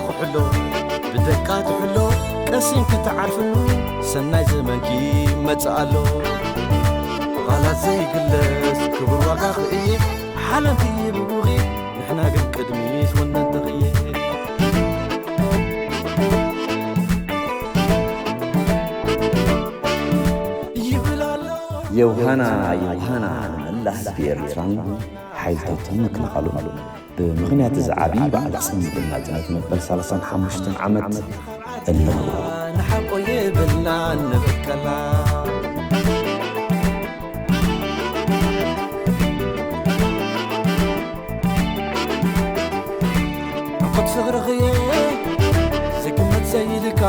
ክሕሎ ብደቃ ትሕሎ ቀሲን ክትዓርፍሉ ሰናይ ዘመንኪ መጽእ ኣሎ። ቓላት ዘይግለጽ ክቡር ዋጋ ክእየ ሓለምቲ ይብቡኺ ንሕና ግን ቅድሚት ወነንተኽየ። ይብል ኣሎ። የውሃና የውሃና ንመላ ህዝቢ ኤርትራን ሓይልታቱን ምክልኻሉን። ብምኽንያት እዚ ዓቢ በዓል ጽንብል ናጽነት መበል ሰላሳን ሓሙሽተን ዓመት እንሆ። ንሓቆ የብልና ንበከላ። ዕንኮት ፍቕርኽየ ዝግመት ዘይልካ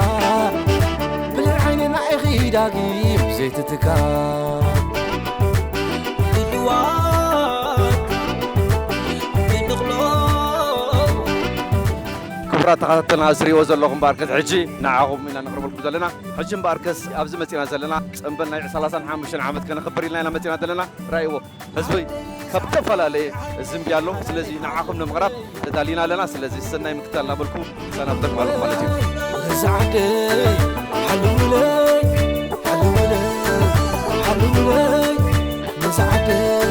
ብልዕ ዓይንና ኢኺ ዳጊም ዘይትትካ። ድልዋት እንኽሎ። ክቡራት ተኸታተልና፣ እዚ ሪእዎ ዘለኹም እምበኣርከስ ሕጂ ንዓኹም ኢና ነቕርበልኩም ዘለና። ሕጂ እምበኣርከስ ኣብዚ መጺና ዘለና ጽንብል ናይ ሰላሳን ሓሙሽተን ዓመት ከነኽብር ኢልና ኢና መጺና ዘለና። ራእይዎ፣ ህዝቢ ካብ ዝተፈላለየ ዝንቢ ኣሎ። ስለዚ ንዓኹም ንምቕራብ ተዳሊና ኣለና። ስለዚ ሰናይ ምክትታል እናበልኩ ክሰናብተኩም ኣለኹ ማለት እዩ። ነዛ ዓደይ ሓልውለይ፣ ሓልውለይ፣ ሓልውለይ፣ ነዛ ዓደይ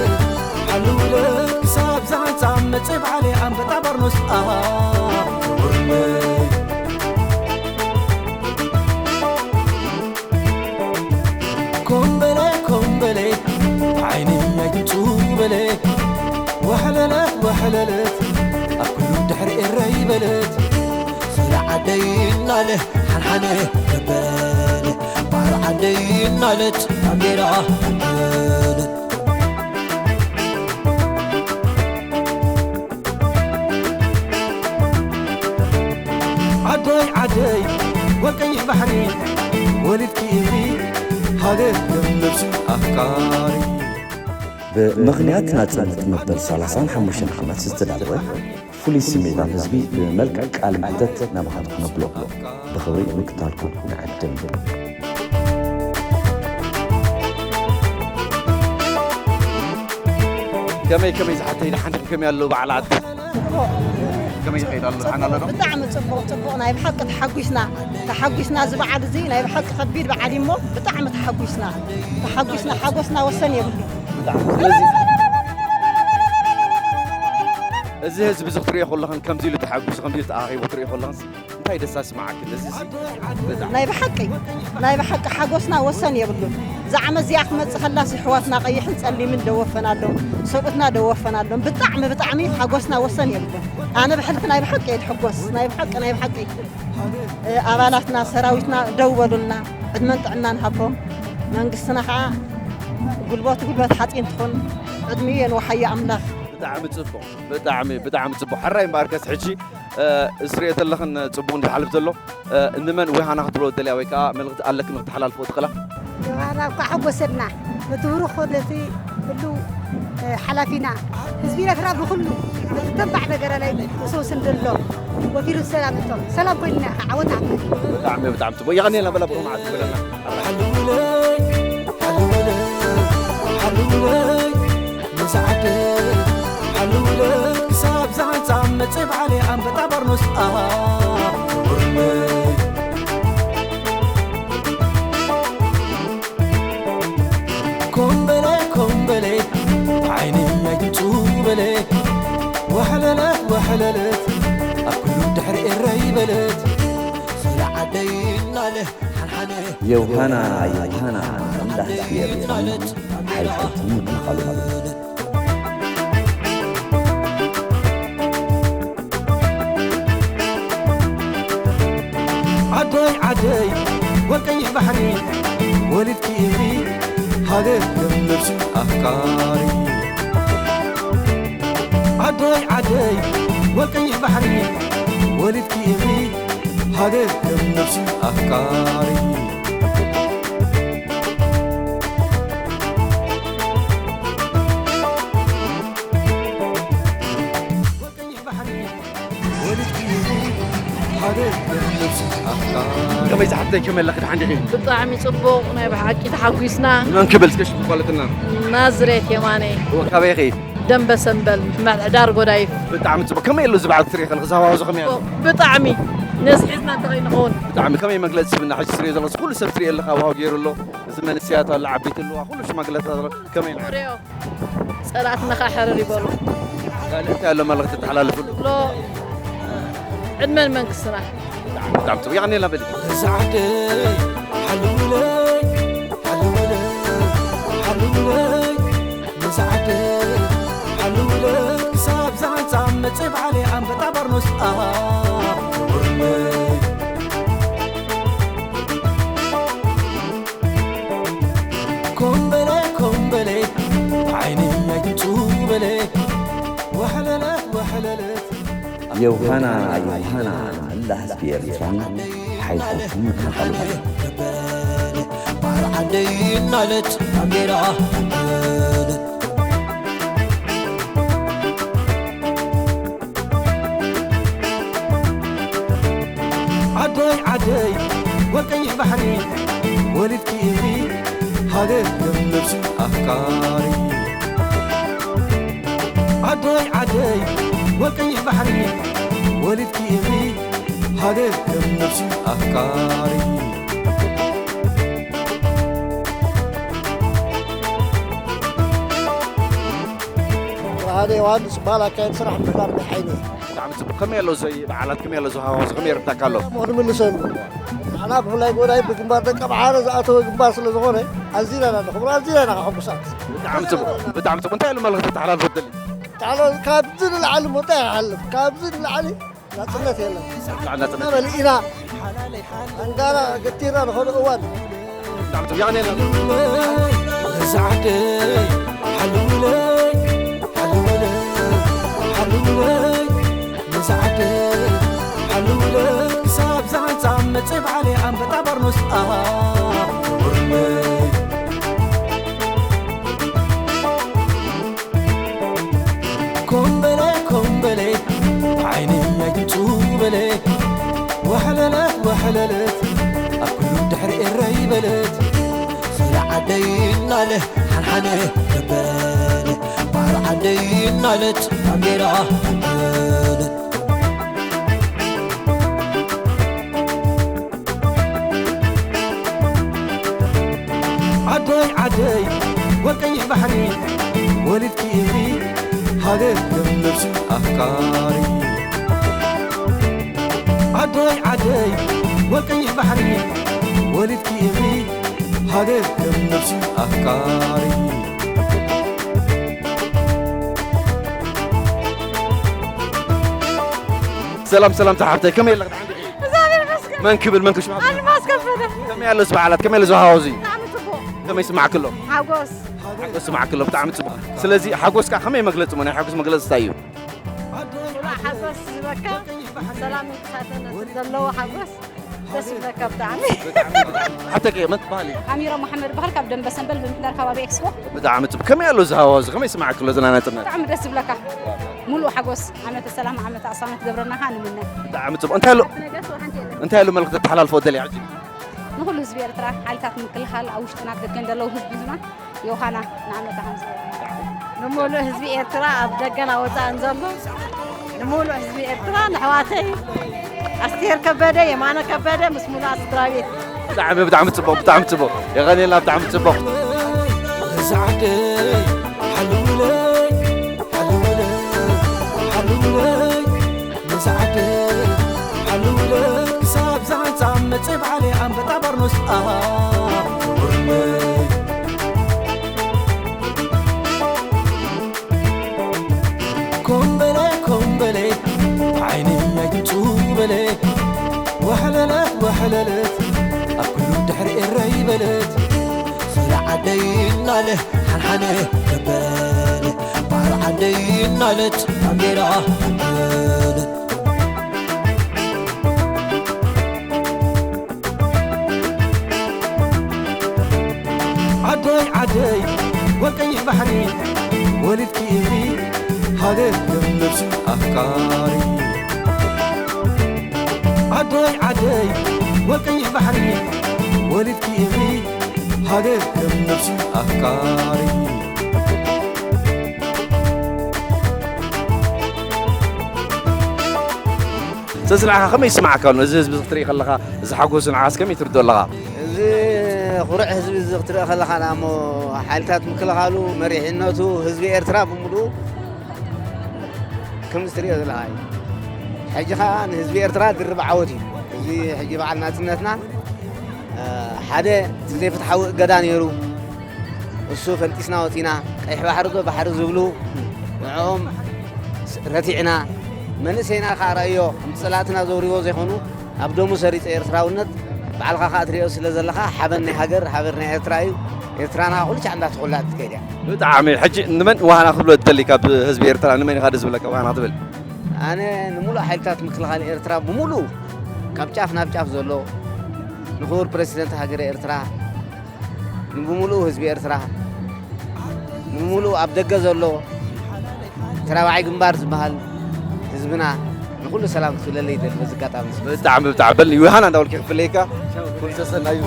ሓልውለይ፣ ክሳብ ዛንጻ መጽእ በዓል ኣንበጣ በርኖስ ኣውርለይ። ኮምበለ ኮምበለ ዓይነይ ኣይትምጹ በለ ዋሕለለት ዋሕለለት ኣብ ኩሉ ድሕሪ ኤረይ በለት። ስለ ዓደይ እናለ ሓንሓነ ገበለ ባሕሪ ዓደይ እናለት ባንዴራ ገበለት። ዓደይ ዓደይ ወርቀይ ባሕሪ ወሊድኪ እግሪ ሃገር ከም ነብሲ ኣፍቃሪ። ብምኽንያት ናጽነት መበል ሰላሳን ሓሙሽተን ዓመት ዝተዳለወ ፍሉይ ስምዒታዊ ህዝቢ ብመልክዕ ቃል መሕተት ናባኻትኩም ነብሎ። ብኽብሪ ምክታልኩም ንዕድም። ከመይ ከመይ ዝሓተይ ደሓን ዲኹም? ከመይ ኣለዉ በዓላት? ጽቡቕ። ከመይ ይኸይድ ኣሎ? ደሓን ኣሎ ዶ? ብጣዕሚ ጽቡቕ፣ ጽቡቕ። ናይ ብሓቂ ተሓጒስና፣ ተሓጒስና። እዚ በዓል እዚ ናይ ብሓቂ ከቢድ በዓል እዩ እሞ ብጣዕሚ ተሓጒስና፣ ተሓጒስና። ሓጎስና ወሰን የብሉ። ብጣዕሚ። ስለዚ እዚ ህዝቢ እዚ ክትሪኦ ከለኽን ከምዚ ኢሉ ተሓጒሱ፣ ከምዚ ኢሉ ተኣኺቡ ክትሪኦ ከለኽን እንታይ ደስታ ይስምዓክን? እዚ ሲ ብጣዕሚ ናይ ብሓቂ፣ ናይ ብሓቂ ሓጎስና ወሰን የብሉን። እዛ ዓመት እዚኣ ክመጽእ ከላስ ኣሕዋትና ቀይሕን ጸሊምን ደወፈናሎም፣ ሰብኡትና ደወፈናሎም። ብጣዕሚ፣ ብጣዕሚ ሓጎስና ወሰን የብሉን። ኣነ ብሕልፊ ናይ ብሓቂ እየ ዝሕጎስ። ናይ ብሓቂ፣ ናይ ብሓቂ። እ፣ ኣባላትና፣ ሰራዊትና ደው በሉልና። ዕድመን ጥዕናን ሃቦም። መንግስትና ኸዓ ጉልበቱ ጉልበት ሓጺን ትኹን። ዕድሚኡ የንውሓዮ ኣምላኽ። ብጣዕሚ ጽቡቕ፣ ብጣዕሚ፣ ብጣዕሚ ጽቡቕ። ሕራይ እምበኣርከስ ሕጂ እ፣ እዚ ትሪኦ ዘለኽን ጽቡቕ እንድዩ ዝሓልፍ ዘሎ። እ፣ ንመን ወይ ሃና ክትብሎ ትደልያ ወይ ከኣ መልእኽቲ ኣለኪ ንክተሓላልፎ ትኽእላ? ዮሃና እኳ ሓጎሰና። ነቲ ብሩኽ ነቲ ህሉው፣ እ፣ ሓላፊና ህዝቢ ኤርትራ ብኹሉ ነቲ ተንባዕ ነገራ ናይ ርእሶ ስንድሎ ወፊሩ ሰላም እቶ ሰላም ኮይንና ኢኻ ዓወት ዓወት። ብጣዕሚ፣ ብጣዕሚ ጽቡቕ። የቐንየልና በላ ብሩኽ መዓልቲ ይግበረልና። ሓልውለይ፣ ሓልውለይ፣ ሓልውለይ፣ ነዛ ዓደይ ሓልውለይ፣ ክሳብ ዛንጻ መጽእ በዓል ኣንበጣ በርኖስ ኣውርለይ። ኮምበለ፣ ኮምበለ፣ ዓይነይ ኣይትምጹ በለ። ዋሕለለት፣ ዋሕለለት፣ ኣብ ኩሉ ድሕሪ ኤረይ በለት። ስለ ዓደይ እናለ ሓንሓነ የውሃና፣ የውሃና፣ ኣምላኽ የብርሃና፣ ሓይልታትን ምክልኻሉን። ዓደይ ዓደይ ወርቀይ ባሕሪ ወሊድኪ ኢኺ ሃገር ከም ነብሲ ኣፍቃሪ። ዓደይ ዓደይ ወርቀይ ባሕሪ ወሊድኪ ኢኺ ሃገር ከም ነብሲ ኣፍቃሪ። ከመይ ዝሓፍተይ ከመይ ኣለኺ ደሓን ዲኺ? ብጣዕሚ ጽቡቕ ናይ ብሓቂ ተሓጒስና። መን ክብል እስከ ሽም ፋለጥና? ናዝሬት የማነ። እወ ካበይ ኢኺ? ደንበ ሰምበል፣ ምሕዳር ጎዳይፍ። ብጣዕሚ ጽቡቅ። ከመይ ኣሎ እዚ በዓል ክትርኢ ከለኺ፣ እዚ ሃዋህው እዚ ከመይ ኣሎ? ብጣዕሚ ነዚ ሒዝና እንተኸይንኸውን። ብጣዕሚ ከመይ መግለጺ ትህብና? ሕጂ ትርእዮ ዘለኺ ኩሉ ሰብ ትርእዮ ኣለኻ፣ ሃዋህው ገይሩ ኣሎ። እዚ መንእሰያት ኣሎ፣ ዓበይቲ ኣለዋ፣ ኩሉ ሽማግለታት ኣሎ። ከመይ ኣሎ? ሪኦ ጸላእትና ከኣ ሕርር ይበሉ። ካልእ እንታይ ኣሎ መልእኽቲ ተተሓላልፍሉ? ሎ ዕድመን መንግስትና። ብጣዕሚ ጽቡቅ። የቐንየልና በሊ። እዛ ዓደይ ሓልውለይ፣ ሓልውለይ፣ ሓልውለይ። ነዛ ዓደይ ሓልውለይ ክሳብ ዝሃንጻ መጽእ በዓል ኣንበጣ በርኖስ ኣውርደለይ። ኮምበለ ኮምበለ ዓይነይ ኣይትንጹ በለ ዋሕለለት ዋሕለለት። ዮሃና ዮሃና ንመላእ ህዝቢ ኤርትራን ሓይልታትን መከላኸሊ። ባር ዓደይ እናለት ባንዴራ ኣንገለት። ዓደይ ዓደይ ወቀይሕ ባሕሪ ወሊድኪ ኢኺ ሃገር ከም ነብሲ ኣፍቃሪ። ዓደይ ዓደይ ወቀይሕ ባሕሪ ወሊድኪ ኢኺ ሃገር ከም ነብሲ ኣፍቃሪ። ብርሃነ ዮሃንስ በዓል ኣካየዲ ስራሕ ምሕዳር ናይ ዓይኒ። ብጣዕሚ ጽቡቅ። ከመይ ኣሎ እዚ በዓላት፣ ከመይ ኣሎ እዚ ሃዋህው፣ ከመይ ይረዳካ ኣሎ? እሞ ክንምልሰሉ። ንሕና ብፍላይ ጎዳይ ብግንባር ደቂ ኣምሓረ ዝኣተወ ግንባር ስለ ዝኾነ ኣዚና ኢና ነኽብሮ፣ ኣዚና ኢና ከሐጉሳት። ብጣዕሚ ጽቡቅ፣ ብጣዕሚ ጽቡቅ። እንታይ ኣሎ መልእኽቲ ተተሓላልፎ ትደሊ? ታሎ ካብዚ ንላዕሊ ሞታ ይሓልፍ፣ ካብዚ ንላዕሊ ናጽነት የለን። ናጽነት። መሊእና ኣንጋራ ገቲርና ንኸዶ እዋን። ብጣዕሚ ጽቡቅ። የቐንየልና። ነዛ ዓደይ ሓልውለይ፣ ሓልውለይ፣ ሓልውለይ። ነዛ ዓደይ ሓልውለይ፣ ክሳብ ዝሃንጻ መጽእ በዓል ኣንበጣ በርኖስ ኣውርደለይ። ኮምበለ ኮምበለ ዓይነይ ኣይትንጹ በለ ዋሕለለት ዋሕለለት ኣብ ኩሉ ድሕሪ ኤረይ በለት። ስለ ዓደይ እናለ ሓንሓነ ገበለ ባር ዓደይ እናለት ባንዴራ ገበለት። ዓደይ ዓደይ ወቀይሕ ባሕሪ ወሊድኪ ኢኺ ሃገር ከም ነብሲ ኣፍቃሪ። ዓደይ ዓደይ ወቀይሕ ባሕሪ ወሊድኪ ኢኺ ሃገር ከም ነብሲ ኣፍቃሪ። ሰላም ሰላም ተሓብተይ፣ ከመይ ኣለኺ? እግዚኣብሔር ይመስገን። መን ክብል፣ መን ክሽማ? ኣልማዝ ከበደ። ከመይ ኣሎ እዚ በዓላት? ከመይ ኣሎ እዚ ሃዋህው እዚ? ብጣዕሚ ጽቡቕ። ከመይ ይስማዕኪ ኣሎ? ሓጎስ። ሓጎስ ይስማዕኪ ኣሎ፣ ብጣዕሚ ጽቡቕ። ስለዚ ሓጎስካ ከመይ መግለጺ እሞ፣ ናይ ሓጎስ መግለጺ እንታይ እዩ? ሙሉእ ሓጎስ ዝበካ፣ ሰላም ምንቅሳትን ዘለዎ ሓጎስ ደስ ይብለካ ብጣዕሚ። ሓተኪ መን ትበሃሊ? ኣሚሮ መሓመድ በሃል ካብ ደንበ ሰንበል ብምሕዳር ከባቢ ኤክስፖ። ብጣዕሚ ጽቡቕ። ከመይ ኣሎ እዚ ሃዋህው እዚ? ከመይ ይስማዕኪ ኣሎ እዚ ናይ ናጽነት? ብጣዕሚ ደስ ይብለካ። ሙሉእ ሓጎስ ዓመተ ሰላም ዓመተ ኣሳመት ገብረና ኸኣ ንምነ። ብጣዕሚ ጽቡቕ። እንታይ ኣሎ፣ ሓንቲ ነገር ስለ ሓንቲ የለን። እንታይ ኣሎ መልእኽቲ ተተሓላልፎ ደልያ ሕጂ? ንኹሉ ህዝቢ ኤርትራ፣ ሓይልታት ምክልኻል ኣብ ውሽጥን ኣብ ደገን ዘለዉ ህዝብና ዮሃና ንዓመታ ከም ዝበሉ። ንምሉእ ህዝቢ ኤርትራ ኣብ ደገን ኣብ ወጻእን ዘሎ ንምሉእ ህዝቢ ኤርትራ ንሕዋተይ ኣስቴር ከበደ፣ የማነ ከበደ ምስ ሙሉኣ ስድራ ቤት። ብጣዕሚ፣ ብጣዕሚ ጽቡቕ፣ ብጣዕሚ ጽቡቕ። የቐንየልና፣ ብጣዕሚ ጽቡቕ። እዛ ዓደይ ሓልውለይ፣ ሓልውለይ፣ ሓልውለይ፣ ነዛ ዓደይ ሓልውለይ፣ ክሳብ ዝሃንጻ መጽእ በዓል ኣንበጣ በርኖስ ኣውርደለይ። ኮምበለ ኮምበለ ዓይነይ ኣይትንጹ በለ ዋሕለለት ዋሕለለት ኣብ ኩሉ ድሕሪ ኤረይ በለት። ስለ ዓደይ እናለ ሓንሓነ ገበለ ባር ዓደይ እናለት ባንዴራ ገበለት። ዓደይ ዓደይ ወቀይሕ ባሕሪ ወሊድኪ ኢኺ ሃገር ከም ነብሲ ኣፍቃሪ። ዓደይ ዓደይ ወቀይሕ ባሕሪ ወሊድኪ ኢኺ ሃገር ከም ነብሲ ኣፍቃሪ። ስለዚ ንዓኻ ከመይ ይስምዓካ ኣሎ? እዚ ህዝቢ እዚ ክትርኢ ከለኻ፣ እዚ ሓጎሱ ንዓኻስ ከመይ ትርድኦ ኣለኻ? እዚ ኩሩዕ ህዝቢ እዚ ክትርኢ ከለኻ፣ ንኣሞ ሓይልታት ምክልኻሉ፣ መሪሕነቱ፣ ህዝቢ ኤርትራ ብምሉኡ ከምዚ ትርእዮ ዘለኻ እዩ። ሕጂ ኸኣ ንህዝቢ ኤርትራ ድርብ ዓወት እዩ። እዚ ሕጂ በዓል ናጽነትና፣ እ፣ ሓደ እቲ ዘይፍትሓዊ እገዳ ነይሩ። እሱ ፈንጢስና ወጺና፣ ቀይሕ ባሕሪ ዶ ባሕሪ ዝብሉ ንዕኦም ስ-፣ ረቲዕና፣ መንእሰይና ከኣ ረኣዮ፣ ከምቲ ጸላእትና ዘውርዎ ዘይኮኑ፣ ኣብ ደሙ ሰሪጸ ኤርትራውነት፣ ባዕልኻ ከኣ ትርእዮ ስለ ዘለኻ፣ ሓበን ናይ ሃገር፣ ሓበን ናይ ኤርትራ እዩ። ኤርትራና ኩሉ ሻዕ እንዳተኾልዐት ትከይድ እያ። ብጣዕሚ። ሕጂ ንመን ዋህና ክብሎ ትደሊ ካብ ህዝቢ ኤርትራ? ንመን ኢኻ ደስ ዝብለካ ዋህና ክትብል? ኣነ ንምሉእ ሓይልታት ምክልኻል ኤርትራ ብምሉኡ፣ ካብ ጫፍ ናብ ጫፍ ዘሎ፣ ንክቡር ፕረሲደንት ሃገረ ኤርትራ፣ ንብምሉኡ ህዝቢ ኤርትራ፣ ንምሉእ ኣብ ደገ ዘሎ ተራባዓይ ግንባር ዝበሃል ህዝብና፣ ንኹሉ ሰላም ክትብለለይ ይደሊ በዚ ኣጋጣሚ። ብጣዕሚ፣ ብጣዕሚ። በል ዮሃና እንዳበልኩ ክፍለየካ። ኩሉ ሰሰናዩ።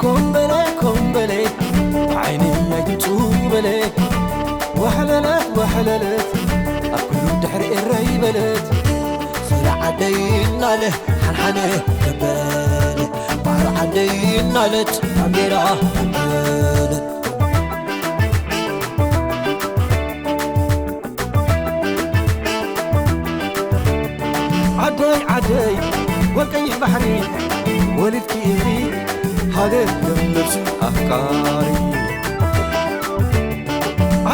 ኮምበለ ኮምበለ ዓይነይ ኣይትንጹ በለ፣ ዋሕለለት ዋሕለለት ኣብ ኩሉ ድሕሪ ኤረይ በለት። ስለ ዓደይ እናለ ሓንሓነ ገበለ፣ ባሕሪ ዓደይ እናለት ባንዴራ ገበለት። ዓደይ ዓደይ ወርቂ ባሕሪ ወሊድኪ ኢኺ ሃገር ከም ነብሲ ኣፍቃሪ።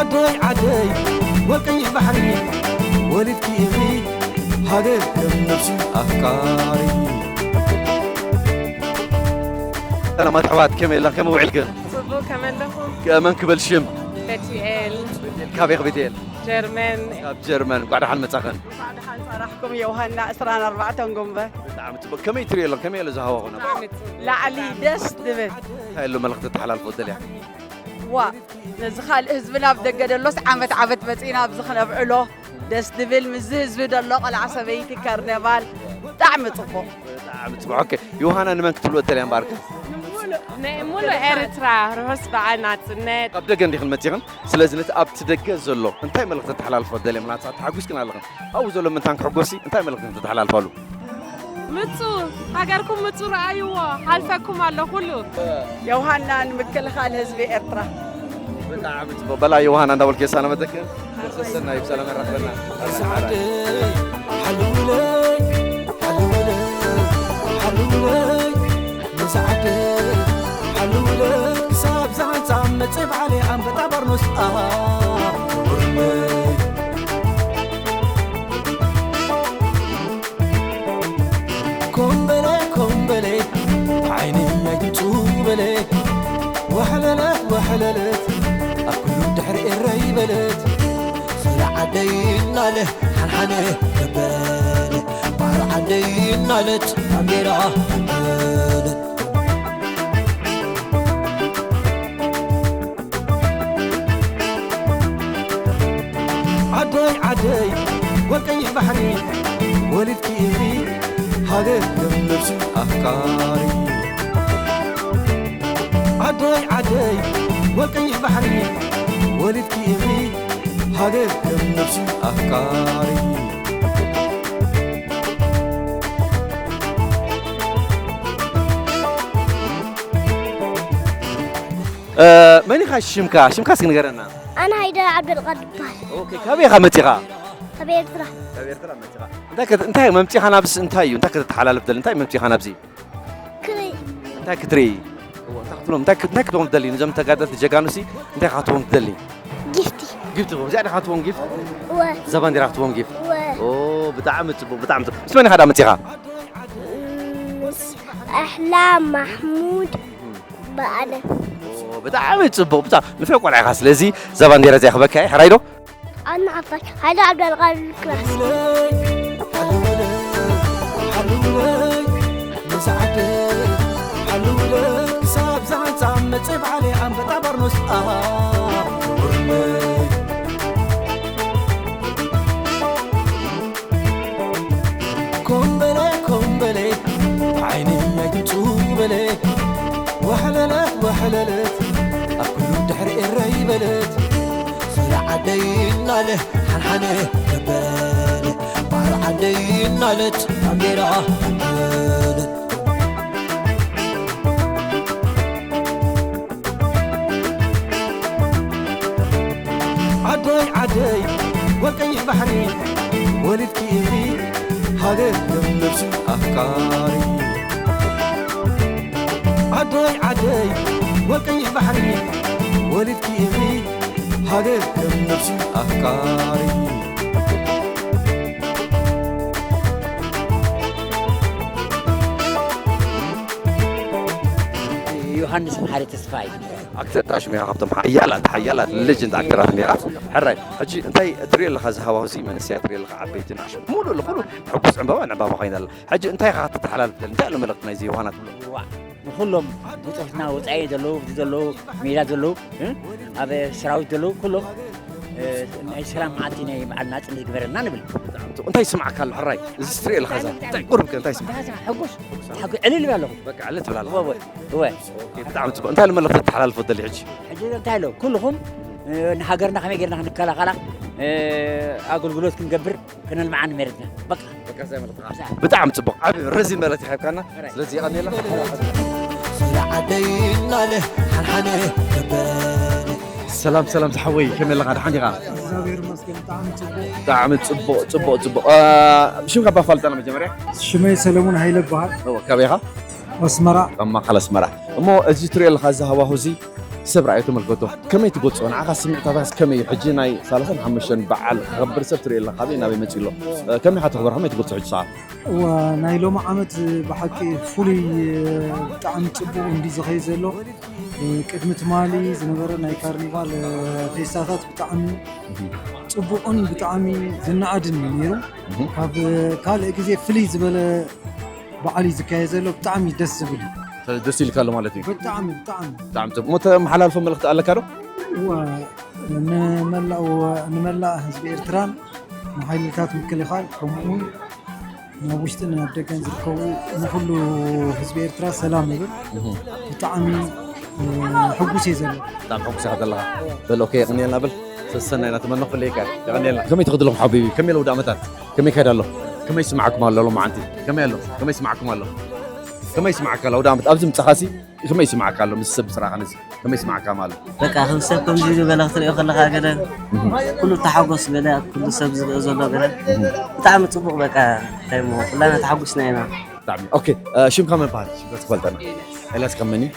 ዓደይ ዓደይ ወርቂ ባሕሪ ወሊድኪ ኢኺ ሃገር ከም ነብሲ ኣፍቃሪ። ሰላማት ኣሕዋት፣ ከመይ ኣለኽን? ከመይ ውዒልክን? ጽቡቕ፣ ከመይ ኣለኹም? ከመን ክብል ሽም? ቤትኤል። ቤትኤል፣ ካበይ ኢኺ ቤትኤል? ጀርመን። ካብ ጀርመን፣ እንቋዕ ደሓን መጻኽን። እንቋዕ ደሓን ጸራሕኩም ዮሃና ዕስራን ኣርባዕተን ጉንበ። ብጣዕሚ ጽቡቕ። ከመይ ትርእዮ ኣለኺ? ከመይ ኣሎ እዚ ሃዋሁ ናብራ? ብጣዕሚ ጽቡቕ። ላዕሊ ደስ ድብል። እንታይ ኣሎ መልእኽቲ ተሓላልፎ ደልያ? ዋ፣ ነዚ ካልእ ህዝብና ኣብ ደገ ደሎስ ዓመት ዓመት መጺና ኣብዚ ክነብዕሎ። ደስ ድብል ምስዚ ህዝቢ ደሎ ቆልዓ ሰበይቲ ካርነቫል። ብጣዕሚ ጽቡቕ። ብጣዕሚ ጽቡቕ። ኦኬ፣ ዮሃና ንመን ክትብሎ ደልያ እምበኣርከ? ንሙሉእ፣ ንሙሉእ ኤርትራ ርሑስ በዓል ናጽነት። ካብ ደገ እንዲኽን መጺኽን? ስለዚ ነቲ ኣብቲ ደገ ዘሎ እንታይ መልእኽቲ ተሓላልፎ ደልየ? ምናልባት ተሓጒስክን ኣለኽን። ኣብኡ ዘሎ ምእንታን ክሕጎሲ እንታይ መልእኽቲ ተተሓላልፋሉ? ምጹ፣ ሃገርኩም ምጹ ረኣይዎ፣ ሓልፈኩም ኣሎ ኩሉ። ዮሃና ንምክልኻል ህዝቢ ኤርትራ። ብጣዕሚ ጽቡቕ። በላ ዮሃና እንዳበልክ የሳለመተክን። ሰሰናዩ ብሰላም ያራኽበና። ሰዓደይ ሓልውለይ፣ ሓልውለይ፣ ሓልውለይ፣ ንሰዓደይ ሓልውለይ፣ ክሳብ ዛንጻ መጽእ በዓል ኣንበጣ በርኖስ፣ ኣሃ፣ ውርመይ። ኮምበለ፣ ኮምበለ፣ ዓይነይ ኣይትንጹ በለ። ዋሕለለት፣ ዋሕለለት፣ ኣብ ኩሉ ድሕሪ ኤረይ በለት። ስለ ዓደይ እናለ ሓንሓነ ገበለ። ባሕሪ ዓደይ እናለት ባንዴራ ገበለት። ዓደይ ዓደይ ወርቂ ባሕሪ ወሊድኪ ኢኺ ሃገር ከም ነብሲ ኣፍቃሪ። ዓደይ ዓደይ ወርቂ ባሕሪ ወሊድኪ ኢኺ ሃገር ከም ነብሲ ኣፍቃሪ። እ፣ መን ኢኻ ሽምካ? ሽምካ እስኪ ንገረና። ኣነ ሃይደ ዓብደልቃድር ይበሃል። ኦኬ፣ ካበይ ኢኻ መጺኻ? ካብ ኤርትራ። ካብ ኤርትራ መጺኻ። እንታይ ከት-፣ እንታይ መምጺኻ ናብዚ እንታይ እዩ? እንታይ ከተተሓላልፍ ደሊ? እንታይ መምጺኻ ናብዚ? ክርኢ። እንታይ ክትርኢ? እዎ፣ እንታይ ክትብሎም? እንታይ ክ-፣ እንታይ ክትብሎም ትደሊ? ነዞም ተጋደልቲ ጀጋኑሲ እንታይ ክትብሎም ትደሊ? ጊፍቲ። ጊፍቲ ትብሎም? እዚኣ ዲኻ ክትቦም ጊፍት? እወ። እዛ ባንዴራ ክትቦም ጊፍት? እወ። ኦ፣ ብጣዕሚ ጽቡቕ፣ ብጣዕሚ ጽቡቕ። ምስ መን ኢኻ ደኣ መጺኻ? ምስ ኣሕላ ማሕሙድ በዓለ። ኦ፣ ብጣዕሚ ጽቡቕ፣ ብጣ-፣ ንፍዕ ቆልዓ ኢኻ። ስለዚ እዛ ባንዴራ እዚኣ ክበካ እየ፣ ሕራይ ዶ? ኣነ ሓፋሽ፣ ሃይለ ዓብደልቃድር ክላስ። ወሕለለት ወሕለለት ኣብ ኩሉ ድሕሪ ኤረይ በለት። ስለ ዓደይ እናለ ሓንሓነ ገበለ። ባሕሪ ዓደይ እናለት ባንዴራ ገበለት። ዓደይ ዓደይ ወልቀይ ባሕሪ ወሊድኪ ኢኺ ሃገር ከም ነብሲ ኣፍቃሪ። ዓደይ ዓደይ ወልቀይ ባሕሪ ወሊድኪ ኢኺ ሃገር ከም ነብሲ ኣፍቃሪ። ዮሃንስ መሓሪ ተስፋይ። ኣክተር ታሽሚያ ካብቶም ሓያላት ሓያላት ሌጀንድ ኣክተራት ነይራ። ሕራይ ሕጂ እንታይ ትሪኦ ኣለኻ? እዚ ሃዋሁ እዚ መንእሰያት ትሪኦ ኣለኻ? ዓበይቲ ንኣሽቱ ሙሉእ ለኹሉ ሕጉስ ዕምባባ ንዕምባባ ኮይና ኣላ። ሕጂ እንታይ ኢኻ ከተተሓላልፍ ደሊ? እንታይ ኣሎ መልእኽቲ ናይዚ ዮሃና ትብሎ? ዋእ፣ ንኹሎም ብጾትና ወጻኢ ዘለዉ፣ ኣብዚ ዘለዉ፣ ሜዳ ዘለዉ፣ እ፣ ኣብ ሰራዊት ዘለዉ ኩሎም፣ እ፣ ናይ ሰላም መዓልቲ ናይ በዓል ናጽነት ይግበረልና ንብል። እንታይ ይስምዓካ ኣሎ ሕራይ? እዚ ትሪኦ ኣለኻ እዛ? እንታይ ቁሩብ ከ እንታይ ይስምዓካ? እንታይ ይስምዓካ? ሕጉስ። ሕጉስ። ዕልል ይብል ኣለኹ። በቃ ዕልል ትብል ኣለኻ። እወ፣ እወ። ኦኬ፣ ብጣዕሚ ጽቡቕ። እንታይ ኣሎ መልእኽቲ ተተሓላልፎ ደሊ ሕጂ? ሕጂ እንታይ ኣሎ? ኩልኹም፣ እ፣ ንሃገርና ከመይ ጌርና ክንከላኸላ፣ እ፣ ኣገልግሎት ክንገብር፣ ከነልምዓ ንመሬትና። በቃ። በቃ፣ እዛ መልእኽቲ። ብጣዕሚ ጽቡቕ። ዓቢ ረዚን መልእኽቲ ሂብካና። ሕራይ። ስለዚ የቐንየልና። ስለ ዓደይ እናለ ሓንሓነ ገበለ። ሰላም፣ ሰላም ዝሓወይ፣ ከመይ ኣለኻ? ደሓን ዲኻ? እግዚኣብሔር ይመስገን፣ ብጣዕሚ ጽቡቕ። ብጣዕሚ ጽቡቕ፣ ጽቡቕ፣ ጽቡቕ። እ፣ ሽምካ ባፋልጠና መጀመርያ? ሽመይ ሰለሙን ሃይለ እበሃል። እወ፣ ካበይ ኢኻ? ኣስመራ። ካብ ማእከል ኣስመራ። እሞ እዚ ትሪኦ ኣለኻ፣ እዚ ሃዋሁ እዚ ሰብ ርኣዮ ተመልከቶ። ከመይ ትገልጾ? ንዓኻ ስምዒታትካስ ከመይ እዩ? ሕጂ ናይ ሰላሳን ሓሙሽተን በዓል ከኽብር ሰብ ትሪኦ ኣለኻ፣ ካበይ ናበይ መጺኡ ኣሎ? እ፣ ከመይ ኢኻ ተኽብሮ? ከመይ ትገልጾ ሕጂ ሰዓት? እወ፣ ናይ ሎሚ ዓመት ብሓቂ ፍሉይ፣ ብጣዕሚ ጽቡቕ እንዲ ዝኸይድ ዘሎ። ቅድሚ ትማሊ ዝነበረ ናይ ካርኒቫል ፌስታታት ብጣዕሚ ጽቡቕን ብጣዕሚ ዝነኣድን እዩ ነይሩ። እህ። ካብ ካልእ ግዜ ፍልይ ዝበለ በዓል እዩ ዝካየድ ዘሎ። ብጣዕሚ ደስ ዝብል እዩ። ደስ ኢልካ ኣሎ ማለት እዩ። ብጣዕሚ፣ ብጣዕሚ። ብጣዕሚ ጽቡቕ። እሞ ተመሓላልፎ መልእኽቲ ኣለካ ዶ? እወ፣ ንመላእ፣ ንመላእ ህዝቢ ኤርትራን ንሓይልታት ምክልኻል ከምኡውን ናብ ውሽጥን ኣብ ደገን ዝርከቡ ንኹሉ ህዝቢ ኤርትራ ሰላም ይብል። እህ። ብጣዕሚ፣ እ፣ ሕጉስ እየ ዘሎ። ብጣዕሚ ሕጉስ ኢኻ ዘለኻ። በል፣ ኦኬ፣ የቐንየልና በል። ሰሰናይ ኢና፣ ተመነኹ ለይካ። የቐንየልና። ከመይ ትኸድ ኣለኹም ሓቢቢ? ከመይ ለውዲ ዓመታት? ከመይ ይካየድ ኣሎ? ከመይ ይስምዓኩም ኣሎ ሎማዓንቲ? ከመይ ኣሎ? ከመይ ይስምዓኩም ኣሎ? ከመይ ይስምዓካ ኣሎ? ኣውደ ዓመት ኣብዚ ምጻኻሲ ከመይ ይስምዓካ ኣሎ? ምስ ሰብ ስራኻ ነዚ ከመይ ይስምዓካ ኣሎ? በቃ፣ ከም ሰብ ከምዚ ኢሉ ገለ ክትሪኦ ከለኻ ገለ እህ። ኩሉ ተሓጎስ ገለ ኩሉ ሰብ ዝሪኦ ዘሎ ገለ እህ። ብጣዕሚ ጽቡቕ። በቃ፣ እንታይ እሞ፣ ኩላና ተሓጉስና ኢና። ብጣዕሚ። ኦኬ፣ እ፣ ሽምካ መን ይበሃል? ሽምካ ትፈልጠና? ኤልያስ። ኤልያስ ካብ መን እዩ?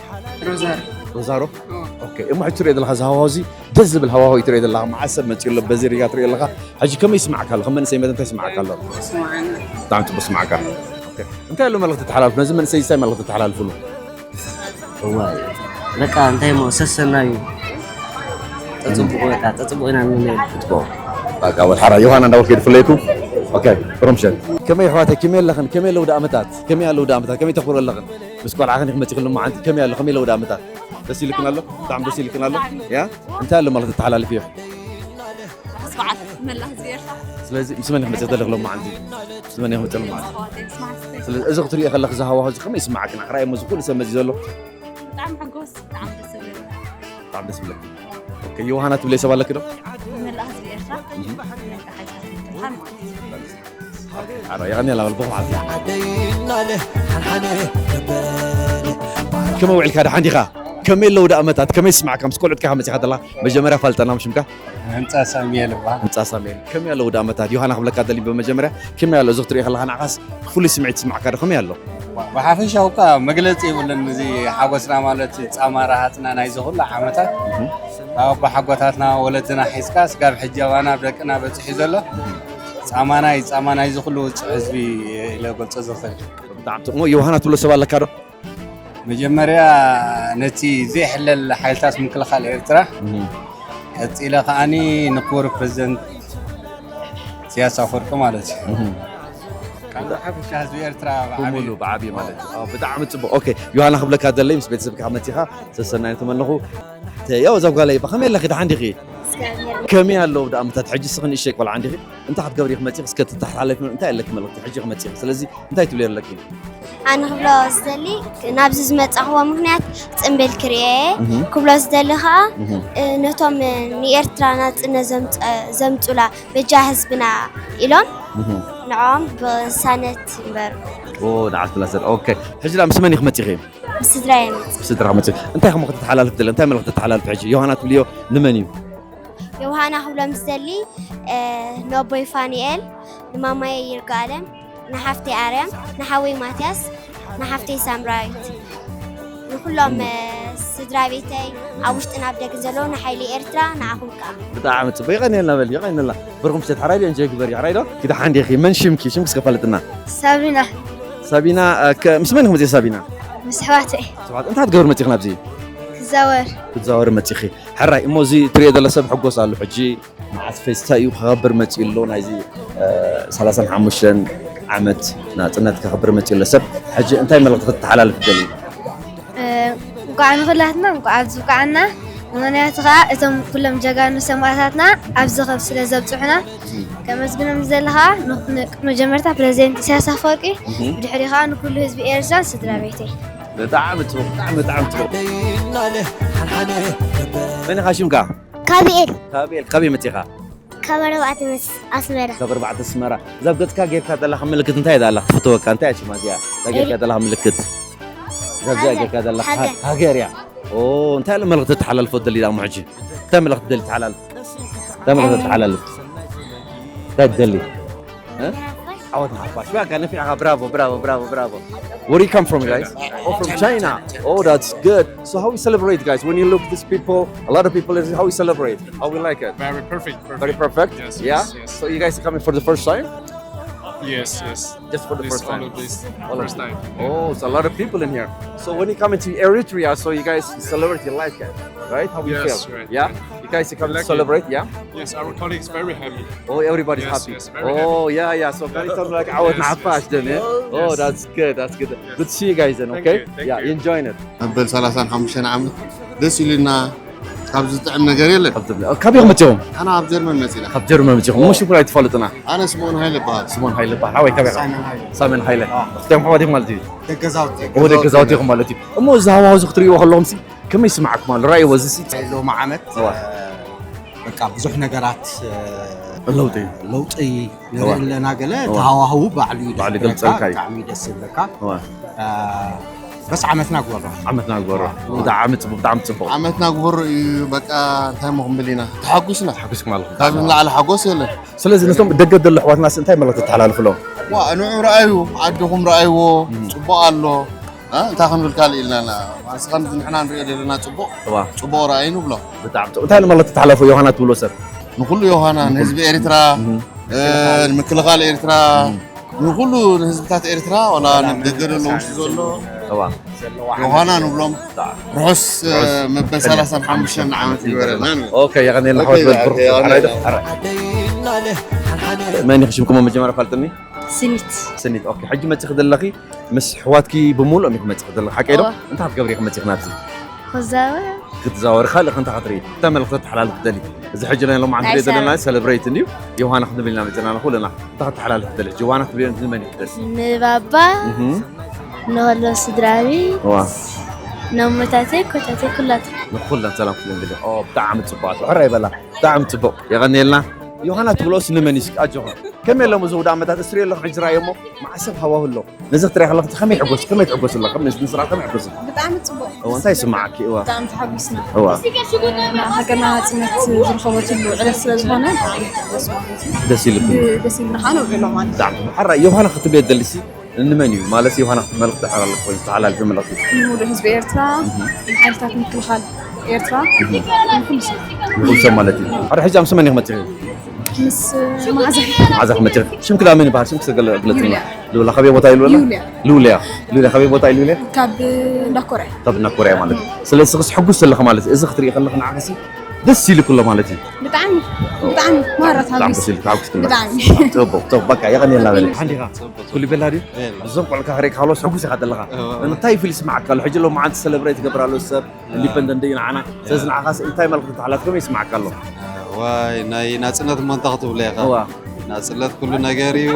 ሮዛር። ሮዛሮ? ኦ። ኦኬ፣ እሞ ሕጂ ትሪኦ ዘለኻ እዚ ሃዋሁ እዚ ደስ ዝብል ሃዋሁ እዩ ትሪኦ ዘለኻ። መዓት ሰብ መጺኡ ኣሎ፣ በዚ ሪጋ ትሪኦ ኣለኻ። ሕጂ ከመይ ይስምዓካ ኣሎ? ከም መንእሰይ መጠን እንታይ ይስምዓካ ኣሎ? ይስምዓኒ። ብጣዕሚ ጽቡቕ ይስምዓካ። ኦኬ፣ እንታይ ኣሎ መልእኽቲ ተሓላልፍ? ነዚ መንእሰይ እንታይ መልእኽቲ ተሓላልፍሉ? እዋ፣ በቃ፣ እንታይ እሞ፣ ሰሰናዩ። ተጽቡቑ፣ በቃ፣ ተጽቡቑ ኢና ንብል። ጽቡቕ። በቃ፣ ወል ሓራ ዮሃና እንዳበልኩ ይድፍለይኩ። ኦኬ፣ ፕሮምሽን። ከመይ ኣሕዋተይ፣ ከመይ ኣለኽን? ከመይ ኣለዉ ደኣመታት? ከመይ ኣለዉ ደኣመታት? ከመይ ተኽብሩ ኣለኽን? ምስ ቆልዓኽን ኢኹም መጺኽን ሎማዓንቲ፣ ከመይ ኣሎ? ከመይ ኣለዉ ደኣመታት? ደስ ኢልክን ኣሎ? ብጣዕሚ ደስ ኢልክን ኣሎ? ያ? እንታይ ኣሎ ማለት ተሓላልፍ እዩ? ኣስኳዓት መላ ህዝቢ ኤርትራ። ስለዚ ምስ መን ኢኹም መጺኹም ዘለኹም ሎማዓንቲ? ምስ መን ኢኹም መጺኹም ሎማዓንቲ? ኣሕዋተይ፣ ምስ ማሕስተይ። ስለዚ እዚ ክትሪኦ ከለኺ፣ እዚ ሃዋሁ እዚ ከመይ ይስምዓክን? ኣሕራይ እሞ እዚ ኩሉ ሰብ መጺኡ ዘሎ? ብጣዕሚ ሕጉስ፣ ብጣዕሚ ደስ ዝብል። ብጣዕሚ ደስ ዝብለኪ። ኦኬ፣ ዮሃና ትብለይ ሰብ ኣለኪ ዶ? ንመላእ ህዝቢ ኤርትራ፣ እህ። ንመላእ ሓይልታት ምክልኻል ማለት እዩ። ኣረ፣ የቐንየልና በል፣ ብኹም ዓቢ። ከመይ ውዒልካ፣ ደሓን ዲኻ? ከመይ ኣለዉ ደኣመታት? ከመይ ይስማዕካ? ምስ ቆልዑትካ መጺኻ ዘለኻ? መጀመርያ ፋልጠና፣ ሽምካ? ህንጻ ሳሙኤል እባ። ህንጻ ሳሙኤል። ከመይ ኣለዉ ደኣመታት? ዮሃና ክብለካ ደሊ፣ ብመጀመርያ ከመይ ኣሎ? እዚ ክትሪኦ ከለኻ ንዓኻስ ፍሉይ ስምዒት ይስማዕካ ዶ? ከመይ ኣሎ? ብሓፈሻ እኳ መግለጺ የብሉን። እዚ ሓጎስና ማለት ጻማ ረሃጽና ናይዚ ኩሉ ዓመታት፣ እህ። ኣብ ኣቦሓጎታትና ወለድና ሒዝካ ስጋብ ሕጂ ኣባና ኣብ ደቅና በጺሑ ዘሎ ጻማና እዩ። ጻማ ናይዚ ኩሉ ውጹዕ ህዝቢ ኢለ ገልጾ ዝኽእል። ብጣዕሚ ጥቕሙ ዮሃና ትብሎ ሰብ ኣለካ ዶ? መጀመርያ ነቲ ዘይሕለል ሓይልታት ምክልኻል ኤርትራ፣ እህ። ቀጺለ ከኣኒ ንክቡር ፕረዚደንት ኢሳያስ ኣፈወርቂ ማለት እዩ። እህ። ካብ ሓፈሻ ህዝቢ ኤርትራ ብዓቢ። ብሙሉ ብዓቢ ማለት እዩ። ኣዎ፣ ብጣዕሚ ጽቡቕ። ኦኬ፣ ዮሃና ክብለካ ደለይ ምስ ቤተሰብካ መጺኻ ሰሰናይ ተመነኹ። ተ-፣ ያው እዛ ጓለይ፣ ከመይ ኣለኺ? ደሓን ዲኺ? እስከ ከመይ ኣለዉ ደኣ ኣመታት? ሕጂ እስኺ ንእሽተይ ቆልዓ እንዲኺ፣ እንታይ ክትገብሪ ኢኺ መጺኺ? እስከ ተተሓላለፊ፣ እንታይ ኣለኪ መልእኽቲ? ሕጂ ኢኺ መጺኺ፣ ስለዚ እንታይ ትብሊ ኣለኪ? ኣነ ክብሎ ዝደሊ፣ ናብዚ ዝመጻኽዎ ምኽንያት ጽምብል ክርእየ እየ። እህ። ክብሎ ዝደሊ ኸኣ፣ እህ። እ፣ ነቶም፣ እ፣ ንኤርትራ ናጽነት ዘምጸ-፣ ዘምጹላ በጃ ህዝብና ኢሎም እህ። ንዕኦም ብሳነት ይንበሩ። ኦ፣ ንዓት ብላ ዘር-፣ ኦኬ። ሕጂ ደኣ ምስ መን ኢኺ መጺኺ? ብስድራይ እየ መጺእ። ብስድራ መጺኺ። እንታይ ኢኹም ከተተሓላልፍ ደለ? እንታይ መልእኽቲ ተተሓላልፍ ሕጂ? ዮሃና ትብልዮ ንመን እዩ? ዮሃና ክብሎም ዝደሊ፣ እ፣ ንኣቦይ ፋኑኤል፣ ንማማየ ይርጋኣለም፣ ንሓፍተይ ኣርያም፣ ንሓወይ ማትያስ፣ ንሓፍተይ ሳምራዊት፣ ንኹሎም፣ እ፣ ስድራ ቤተይ ኣብ ውሽጥን ኣብ ደገን ዘለዉ ንሓይሊ ኤርትራ ንዓኹም ከኣ። ብጣዕሚ ጽቡቅ። የቐንየልና በል፣ የቐንየልና። በርኩም ምሸት ሓራይ ዶ? እንጆይ ግበሪ፣ ሓራይ ዶ? ኪዳ ሓንዴኺ፣ መን ሽምኪ? ሽምኪ እስከ ፋለጥና። ሳቢና። ሳቢና፣ እ፣ ከ-፣ ምስ መን ኢኹም መጺኹም ሳቢና? ምስ ኣሕዋተይ። ኣሕዋት፣ እንታይ ክትገብሪ መጺኺ ናብዚ? ክዛወር። ክትዛወሪ መጺኺ። ሕራይ፣ እሞ እዚ ትሪኦ ዘሎ ሰብ ሕጎስ ኣሎ። ሕጂ መዓስ ፌስታ እዩ ከኸብር መጺኡ ኣሎ? ናይዚ፣ እ፣ ሰላሳን ሓሙሽተን ዓመት ናጽነት ከኸብር መጺኡ ኣሎ ሰብ። ሕጂ እንታይ መልእኽቲ ክተሓላልፍ ትደሊ? እ፣ እንቋዕ ንኹላትና እንቋዕ ኣብዚ ብቃዕና። ምኽንያቱ ኸኣ እቶም ኩሎም ጀጋኑ ሰማእታትና ኣብዚ ኸብ ስለ ዘብጽሑና ከመስግኖም ዝደሊ ኸኣ ን-፣ ን-፣ መጀመርታ ፕረዚደንት ኢሳያስ ኣፈወርቂ፣ እህ። ብድሕሪ ኸኣ ንኩሉ ህዝቢ ኤርትራን ስድራ ቤተይ። ብጣዕሚ ጽቡቕ፣ ብጣዕሚ፣ ብጣዕሚ ጽቡቕ። መን ኢኻ ሽምካ? ካቢኤል። ካቢኤል፣ ካበይ መጺኻ? ካብ ኣርባዕተ ምስ ኣስመራ። ካብ ኣርባዕተ ኣስመራ። እዛ ኣብ ገጽካ ጌርካ ዘለኻ ምልክት እንታይ እያ ዘላ? ክትፍትወካ፣ እንታይ እያ ሽማ እዚኣ? እዛ ጌርካ ዘለኻ ምልክት። እዛ ኣብዚኣ ሃገር። ጌርካ ዘለኻ ሃገር። ሃ-፣ ሃገር እያ። ኦ፣ እንታይ ኣሎ መልእኽቲ ተሓላልፎ ትደሊ ዳሞ ሕጂ? እንታይ መልእኽቲ ትደሊ ተሓላልፍ? እንታይ መልእኽቲ ተሓላልፍ? እንታይ ትደሊ? እ? ዓወት ንሓፋሽ። በቃ ነፊዕኻ። ብራቮ፣ ብራቮ፣ ብራቮ፣ ብራቮ። Where you come from, guys? Oh, from China. Oh, that's good. So how we celebrate, guys? When you look at these people, a lot of people, is how we celebrate. How we like it. Very perfect, perfect. Very perfect? Yes, yeah? Yes, yes. So you guys are coming for the first time? Yes, yes. Just for the This first time? All of this. All of first time. Oh, it's a lot of people in here. So when you come into Eritrea, so you guys celebrate your life, guys, right? How we yes, feel? Right. Yeah? You guys are coming to celebrate, yeah? Yes, our colleagues very happy. Oh, everybody's yes, happy. Yes, very oh, happy. Yeah, yeah. So very sounds like Awad yes, Nafash yes. Then, eh? Oh, yes. That's good. That's good. Yes. Good to see you guys then, thank okay? You, thank yeah, you. Enjoying it. መበል ሰላሳን ሓሙሽተን ዓመት ደስ ኢሉና። ካብ ዝጥዕም ነገር የለን። ካብ ዝጥዕም፣ ካበይ ኢኹም መጺኹም? ኣና ኣብ ጀርመን መጺና። ካብ ጀርመን መጺኹም። እሞ ሽምኩም ኣይትፈልጡና? ኣነ ስምኦን ሃይለ እበሃል። ስምኦን ሃይለ እበሃል። ሓወይ ካበይ ኢኻ? ሳይመን ሃይለ። ሳመን ሃይለ። እዚኦም ኣሕዋት ኢኹም ማለት እዩ? ደገዛውቲ። እዎ፣ ደገዛውቲ ኢኹም ማለት እዩ። እሞ እዚ ሃዋሁ እዚ ክትርእይዎ ከለኹም ሲ ከመይ ይስምዓኩም ኣሎ? ራእይዎ እዚ ሲ። ሎሚ ዓመት፣ እዋ። እ፣ በቃ ብዙሕ ነገራት፣ እ፣ ለውጢ። ለውጢ ንርኢ እዋ። ኣለና። ገለ እዋ። ተሃዋህቡ ባዕሉ እዩ ባዕሉ ዝፍለካ፣ ይገልጸልካ እዩ። ብጣዕሚ ደስ ይብለካ። እዋ። እ፣ በስ ዓመትና ግበሮ። ዓመትና ግበሮ። እዋ። ብጣዕሚ ጽቡቕ፣ ብጣዕሚ ጽቡቕ። ዓመትና ግበሮ እዩ። በቃ እንታይ እሞ ክንብል ኢና? ተሓጒስና። ተሓጒስኩም ኣለኹም። ካብ ንላዕሊ ሓጎስ የለን። ስለዚ ነቶም ደገ ዘለዉ ኣሕዋትናስ እንታይ መልእኽቲ ተተሓላልፍሎም? ዋ፣ ንዑ ረኣዩ፣ ዓድኹም ረኣይዎ፣ እም። ጽቡቕ ኣሎ። እ፣ እንታይ ክንብል ካልእ ኢልና? ንስኻ ንሕና ንሪኦ ዘለና ጽቡቕ፣ እዋ። ጽቡቕ ረኣዩ ንብሎ። ብጣዕሚ ጽቡቕ። እንታይ መልእኽቲ ተተሓላልፎ ዮሃና ትብሎ ሰብ? ንኹሉ ዮሃና፣ ንኹሉ። ንህዝቢ ኤርትራ፣ እም። እ፣ ንምክልኻል ኤርትራ፣ እም። ንኹሉ ንህዝብታት ኤርትራ፣ ዋላ ኣብ ደገ ዘሎ፣ ውሽጢ ዘሎ፣ እዋ። ዮሃና ንብሎም። ርሑስ፣ ርሑስ መበል ሰላሳን ሓሙሽተን ዓመት ይግበረልና ንብል። ኦኬ፣ የቐንየልና ኦኬ፣ ኣሕዋት በል ብሩኽ የቐንየልና። ሓራይ ዶ? ሓራይ። መን ኢኺ ሽምኩም መጀመርያ ፋልጥኒ? ስኒት። ስኒት፣ ኦኬ። ሕጂ መጺኺ ዘለኺ ምስ ኣሕዋትኪ ብምሉኦም ኢኺ መጺኺ ዘለኺ፣ ሓቀይ ዶ? እዋ። እንታይ ክትገብሪ ኢኺ መጺኺ ናብዚ? ክዛወር። ክትዛወሪ፣ ካልእ ከ እንታይ ክትርኢ? እንታይ መልእኽቲ ተተሓላልፊ ትደሊ? እዚ ሕጂ ናይ ሎማዓንቲ ናይ ንሪኦ ዘለና ሰላም። ሰለብሬት እንድዩ። ዮሃና ክንብል ኢና መጺና ኩልና። እንታይ ከተሓላልፍ ትደሊ? ጆዋና ክትብልዮ ንመን እዩ ትደሊ? ንባባ፣ እህ። ንኸሎ ስድራቤት፣ ዋ። ነሞታተይ፣ ኮታተይ፣ ኩላቶም። ንኹለን ሰላም ክትብልዮም ትደሊ? ኦ፣ ብጣዕሚ ጽቡቓት። ሕራይ በላ። ብጣዕሚ ጽቡቕ። የቐንየልና። ዮሃና ትብሎስ ንመን እዩ እስኪ? ኣጆኹም። ከመይ ኣለሞ እዚ ውዳ ዓመታት? እስሪ ኣለኹ ሕጂ ዝረኣዮ እሞ፣ መዓሰብ ሃዋሁ ኣሎ። ነዚ ክትሪኢ ከለኺ ከመይ ይሕጎስ? ከመይ ትሕጎስ ኣለኺ? ከመይ ንስራ ከመይ ይሕጎስ? ብጣዕሚ ጽቡቕ። እዋ፣ እንታይ ይስምዓኪ? እዋ። ብጣዕሚ ተሓጒስና። እዋ። ሃገርና ናጽነት ዝረኸበትሉ ዕለት ስለ ዝኾነ ብጣዕሚ ተሓጒስ ማለት እዩ። ደስ ኢሉኩም? ብ-፣ ደስ ኢሉና ኸዓ ንውዕሎ ማለት እዩ። ብጣዕሚ። ሓራይ ዮሃና ክትብልዮ ትደሊሲ ንመን እዩ? ማለት ዮሃና መልእኽቲ ተሓላልፍ ወይ ተሓላልፊ መልእኽቲ? ንሙሉእ ህዝቢ ኤርትራ፣ እህ። ንሓይልታት ምክልኻል ኤርትራ፣ እህ። ንኹሉ ሰብ። ንኹሉ ሰብ ማለት እዩ። ሓራይ ሕጂ ኣብ ሰመን ኢኹም መጺኹም? ምስ መዓዛ። መዓዛ ክመጽእ። ሽምኪ ደኣ መን ይበሃል? ሽምኪ እስከ ግለ-፣ ግለጽልና። ሉላ። ሉላ ካበይ ቦታ እዩ ሉላ? ሉልያ። ሉልያ። ሉልያ ካበይ ቦታ እዩ ሉልያ? ካብ እንዳ ኮርያ። ካብ እንዳ ኮርያ ማለት እዩ። ስለዚ እስኺ ሕጉስ ዘለኺ ማለት እዩ። እዚ ክትርኢ ከለኺ ንዓኺ ሲ ደስ ኢሉኪ ኣሎ ማለት እዩ። ብጣዕሚ፣ ብጣዕሚ ማራ ብጣዕሚ ተሓጒስ-፣ ደስ ኢሉ፣ ተሓጒስኪ ኣሎ። ብጣዕሚ። ጽቡቕ፣ ጽቡቕ። በቃ የቐንየልና በሊ። ሓንዲኻ ኩሉ ቤላ ድዩ? ቤላ። እዞም ቆልዑ ክሪእካ ከለዉ ሕጉስ ኢኻ ዘለኻ። እዎ። እንታይ ፊል ይስምዓካ ኣሎ? ሕጂ ሎማዓንቲ ሰለብሬት ይገብር ኣሎ ሰብ። ኢንዲፐንደንት ደይ ንዓና። ስለዚ ንዓኻስ እንታይ መልእኽቲ ተሓላልፍ ከመይ ይስምዓካ ኣሎ? ዋይ ናይ ናጽነት እሞ እንታይ ክትብሎ ኢኻ? እዋ። ናጽነት ኩሉ ነገር እዩ።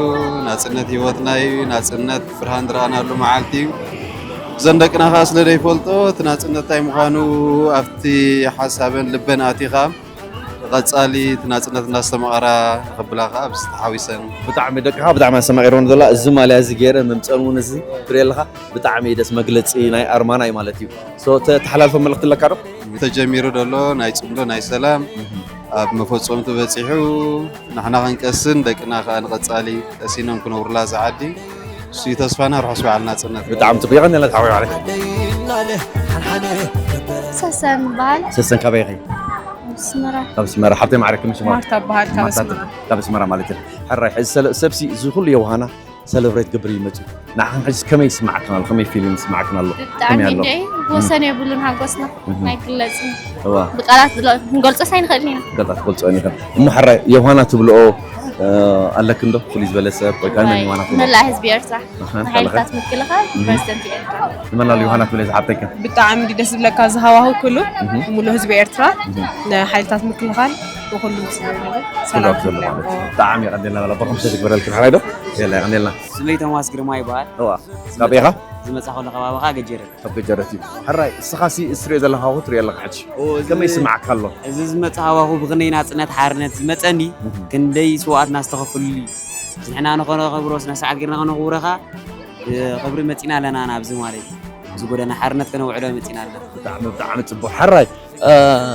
ናጽነት ህይወትና እዩ። ናጽነት ብርሃን ዝረኣናሉ መዓልቲ እዩ። እዘን ደቅና ኸዓ ስለ ዘይፈልጦ እቲ ናጽነት እንታይ ምዃኑ ኣብቲ ሓሳበን ልበን ኣቲኻ ቀጻሊ እቲ ናጽነት እናስተማቐራ ንኸብላ ኸዓ ኣብዚ ተሓዊሰን። ብጣዕሚ ደቅኻ ብጣዕሚ ኣስተማቒሮን ዘላ። እዚ ማልያ እዚ ገይረ ምምጸን እውን እዚ ትሪኦ ኣለኻ ብጣዕሚ ደስ መግለጺ ናይ ኣርማና እዩ ማለት እዩ። ሶ ተተሓላልፎ መልእኽቲ ኣለካ ዶ? ተጀሚሩ ዘሎ ናይ ጽምዶ ናይ ሰላም ኣብ መፈጸምቱ በጺሑ ንሕና ክንቀስን ደቅና ከኣ ንቐጻሊ ቀሲኖም ክነብሩላ እዛ ዓዲ እሱ እዩ ተስፋና። ርሑስ በዓል ናጽነት። ብጣዕሚ ጽቡቅ። የቐንየልና ተሓዊ ማለት። ሰሰን በሃል። ሰሰን ካበይ ኢኺ? ኣስመራ። ካብ ኣስመራ። ሓብተይ ማዕረ ከመይ ሽማ? ማርታ በሃል ካብ ኣስመራ። ካብ ኣስመራ ማለት እዩ። ሕራይ፣ ሕዚ ሰለ-፣ ሰብሲ እዚ ኩሉ የውሃና ሰለብሬት ገብር ይመጽእ። ንዓኽን ሕጂ ከመይ ይስምዓክን ኣሎ? ከመይ ፊሊንግ ይስምዓክን ኣሎ? ብጣዕሚ ከመይ ኣሎ? እንደ ወሰን የብሉን ሓጎስና። እህ። ኣይግለጽን። እዋ። ብቃላት ዝለ-፣ ክንገልጾስ ኣይንኽእልን ኢና። ብቃላት ክትገልጾ ኣይንኽእልን። እሞ ሕራይ የውሃና ትብልኦ፣ እ፣ ኣለክን ዶ? ፍሉይ ዝበለ ሰብ ወይ ከዓ ናይ ዮሃና ትብልኦ? መላእ ህዝቢ ኤርትራ። ኣሃ፣ ንሓይልታት ምክልኻል እህ። ፕረዚደንት ኤርትራ። ንመላእ ዮሃና ትብልኦ ዝሓተካ? ብጣዕሚ ደስ ዝብለካ ዝሃዋሁ ኩሉ እህ። ሙሉ ህዝቢ ኤርትራ እህ። ንሓይልታት ምክልኻል ንኹሉ ሰላም ኩሉ ዘሎ ማለት እዩ። ብጣዕሚ የቐንየልና በላ። በኹም ሰቲ ግበረልክን ሕራይ ዶ? የላ የቐንየልና። ስመይ ቶማስ ግርማ ይበሃል። እዋ። ካብ ኢኻ? ዝመጻ ከሎ ከባቢ ኸኣ ገጀረት። ካብ ገጀረት እዩ። ሕራይ፣ እስኻሲ እትሪኦ ዘለኻ ሃዋሁ ትሪኦ ኣለኻ ሕጂ። ኦ፣ እዚ ከመይ ይስምዓካ ኣሎ? እዚ ዝመጽእ ሃዋሁ ብኽንደይ ናጽነት ሓርነት ዝመጸኒ፣ እህ። ክንደይ ስውኣትና ዝተኸፍሉሉ እዩ። ንሕና ንኸነኸብሮ ስነ ስርዓት ጌርና ከነኽብሮ ኸኣ፣ ብኽብሪ መጺና ኣለና ናብዚ ማለት እዩ። እዚ ጎደና ሓርነት ከነውዕሎ መጺና ኣለና። ብጣዕሚ፣ ብጣዕሚ ጽቡቕ። ሕራይ፣ እ፣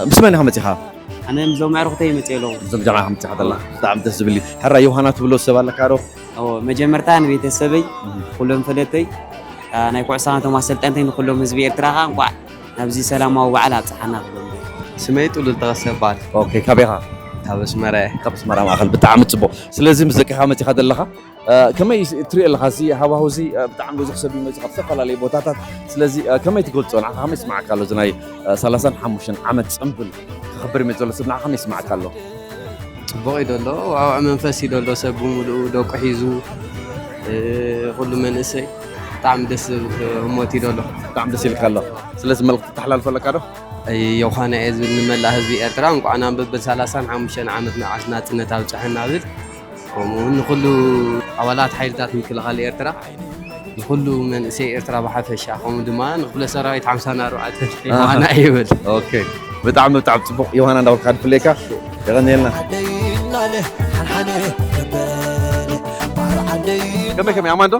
ምስ መን ኢኻ መጺኻ? ኣነ ምስዞም ኣዕሩኽተይ እየ መጺእ ኣለኹ። ምስዞም ጀማዓ መጺኻ ዘለኻ። ብጣዕሚ ደስ ዝብል እዩ። ሕራይ፣ ዮሃና ትብሎ ሰብ ኣለካ ዶ? እዎ፣ መጀመርታ ንቤተሰበይ፣ እህ። ኩሎም ፈለተይ፣ አ፣ ናይ ኩዕሶ ቶም ኣሰልጠንተይ፣ ንኩሎም ህዝቢ ኤርትራ ኸኣ እንቋዕ ናብዚ ሰላማዊ በዓል ኣብጽሓና ክብሎም እየ። ስመይ ጥሉል ተኸሰ እበሃል። ኦኬ፣ ካበይ ኢኻ? ካብ ኣስመራ እየ። ካብ ኣስመራ ማእኸል፣ ብጣዕሚ ጽቡቕ። ስለዚ ምስ ደቅኻ መጺኻ ዘለኻ፣ እ፣ ከመይ ትሪኦ ኣለኻ? እዚ ሃዋሁ እዚ፣ እ፣ ብጣዕሚ ብዙሕ ሰብ ይመጽእ ካብ ዝተፈላለዩ ቦታታት። ስለዚ፣ እ፣ ከመይ ትገልጾ? ንዓኻ ከመይ ይስምዓካ ኣሎ? እዚ ናይ፣ እ፣ ሰላሳን ሓሙሽተን ዓመት ጽምብል ክኽብር ይመጽእ ዘሎ ሰብ ንዓኻ ከመይ ይስምዓካ ኣሎ? ጽቡቕ እዩ ዘሎ። ዋውዕ መንፈስ እዩ ዘሎ። ሰብ ብምሉኡ ደቁ ሒዙ፣ እ፣ ኩሉ መንእሰይ ብጣዕሚ ደስ ዝብል ህሞት እዩ ዘሎ። ብጣዕሚ ደስ ኢልካ ኣሎ። ስለዚ መልእኽቲ ተሓላልፎ ኣለካ ዶ? ኣይ፣ ዮሃና እየ ዝብል ንመላእ ህዝቢ ኤርትራ። እንቋዕ ናብ በበል ሰላሳን ሓሙሽተን ዓመት ንዓስ ናጽነት ኣብጽሐና እብል። ከምኡ እውን ንኹሉ ኣባላት ሓይልታት ምክልኻል ኤርትራ፣ ንኹሉ መንእሰይ ኤርትራ ብሓፈሻ፣ ከምኡ ድማ ንክፍለ ሰራዊት ሓምሳን ኣርባዕተን ኣሃ። ዮሃና ይብል። ኦኬ። ብጣዕሚ፣ ብጣዕሚ ጽቡቕ ዮሃና እንዳበልካ ድፍለየካ። የቐንየልና። ከመይ፣ ከመይ፣ ኣማን ዶ?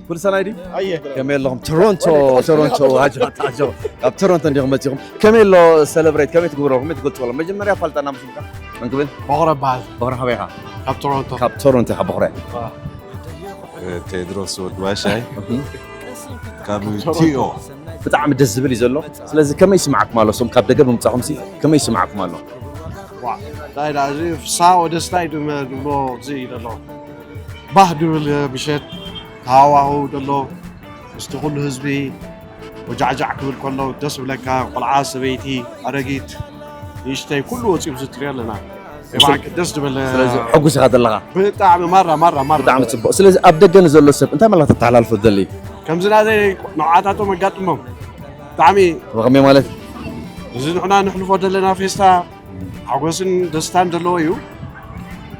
ኩሉ ሰናይ ድዩ? ኣየ። ከመይ ኣለኹም? ቶሮንቶ፣ ቶሮንቶ፣ ኣጆ፣ ኣጆ። ካብ ቶሮንቶ እንዲኹም መጺኹም። ከመይ ኣሎ ሰለብሬት? ከመይ ትግብሮ? ከመይ ትገልጽዎ? መጀመርያ ኣፋልጣና ብስምካ። መን ክብል? በኹረ በሃል። በኹረ ካበይ ኢኻ? ካብ ቶሮንቶ። ካብ ቶሮንቶ ኢኻ በኹረ። ኣዎ። ቴድሮስ ወዲ ዋሻይ። እህ። ካብ ቲኦ። ብጣዕሚ ደስ ዝብል እዩ ዘሎ። ስለዚ ከመይ ይስምዓኩም ኣሎ? እሶም ካብ ደገ ብምጻኹምሲ ከመይ ይስምዓኩም ኣሎ? ዋ፣ እንታይ ደኣ፣ እዚ ፍስሃ ወደስታ እዩ ድም-፣ ድብሎ፣ እዚ እዩ ዘሎ። ባህ ድብል ምሸት፣ ሃዋሁ ዘሎ፣ ምስቲ ኩሉ ህዝቢ ወጃዕጃዕ ክብል ከሎ ደስ ብለካ። ቆልዓ፣ ሰበይቲ፣ ኣረጊት፣ ንእሽተይ፣ ኩሉ ወፂኡ፣ እዚ ትሪኦ ኣለና። ናይ ብሓቂ ደስ ዝብል። ስለዚ ሕጉስ ኢኻ ዘለኻ? ብጣዕሚ ማራ፣ ማራ፣ ማራ። ብጣዕሚ ጽቡቕ። ስለዚ ኣብ ደገ ንዘሎ ሰብ እንታይ መልእኽቲ ተተሓላልፎ ትደሊ? ከምዚ ናተይ ንዓታቶም ኣጋጥሞም። ብጣዕሚ። ብኸመይ ማለት? እዚ ንሕና ነሕልፎ ዘለና ፌስታ ሓጎስን ደስታን ዘለዎ እዩ።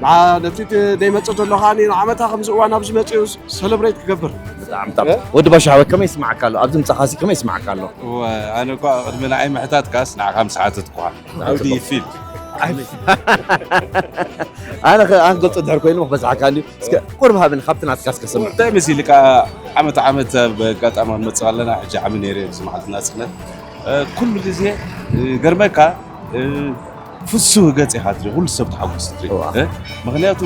ንዓ-፣ ነቲ ት-፣ ዘይመጽእ ዘሎ ከኣ ንዓመታ ከምዚ እዋን ኣብዚ መጺኡ ሰለብሬት ክገብር። ብጣዕሚ፣ ብጣዕሚ። እ? ወዲ ባሻ ሓወይ ከመይ ይስምዓካ ኣሎ? ኣብዚ ምጻኻሲ ከመይ ይስምዓካ ኣሎ? እወ፣ ኣነ እኳ ቅድሚ ንዓይ ምሕታትካስ ንዓኻ ምስ ሓተትኩኻ። How do you feel? ኣነ ኸ-፣ ኣነ ክገልጾ እንድሕር ኮይኑ ክበዝሓካ እንድዩ። እስከ ቁሩብ ሃብኒ፣ ካብቲ ናትካ እስከ ስምዕ። እንታይ መሲልካ? ዓመት ዓመት ኣብ ኣጋጣሚ ክንመጽእ ከለና፣ ሕጂ ዓሚ ነይረ ኣብዚ መዓልቲ ናጽነት። እ፣ ኩሉ ግዜ፣ እ፣ ገርመካ፣ እ፣ ፍሱህ ገጽ ኢኻ ትርኢ፣ ኩሉ ሰብ ተሓጒሱ ትርኢ። እዋ። እ፣ ምኽንያቱ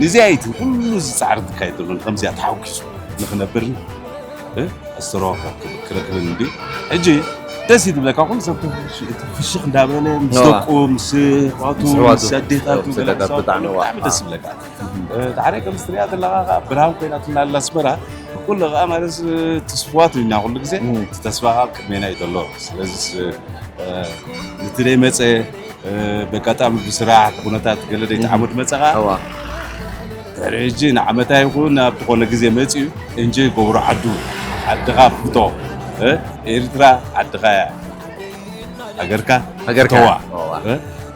ንዚኣ እዩ እቲ ኩሉ እዚ ጻዕሪ ዝካየድ ዘሎ፣ ንከምዚኣ ተሓጒሱ ንኽነብርን፣ እ፣ ኣስተራዋ ክረክብ፣ ክረክብን እንድዩ። ሕጂ ደስ እዩ ዝብለካ፣ ኩሉ ሰብ ፍሽ-፣ ፍሽኽ እንዳበለ፣ ምስ እዋ። ደቁ፣ ምስ ኣሕዋቱ፣ ምስ ኣሕዋቱ፣ ምስ ኣዴታቱ፣ ምስ ገለ ኣዴታቱ ምስ ኣሕዋቱ ብጣዕሚ፣ እዋ። ብጣዕሚ ደስ ይብለካ። እ፣ ዳሕራይ ከም እትሪኣ ዘለኻ ኸዓ ብርሃን ኮይናትና ኣላ ኣስመራ። ኩሉ ኸዓ ማለት፣ እ፣ ተስፍዋት ኢና ኩሉ ግዜ። እም። እቲ ተስፋ ኸዓ ኣብ ቅድሜና እዩ ዘሎ። ስለዚስ፣ እ፣ ነቲ ደይመጸ፣ እ፣ በጋጣሚ ብስራሕ፣ ብኩነታት ገለ ደይተዓመዱ እም። መጸ ኸዓ። እዋ። ድሕሪ ሕጂ ንዓመታ ይኹን ኣብ ዝኾነ ግዜ መጺኡ፣ እንጆይ ገብሮ ዓዱ፣ ዓድኻ ፍቶ። እ፣ ኤርትራ ዓድኻ እያ። ሃገርካ ሃገርካ። ተዋ። ተዋ። እ?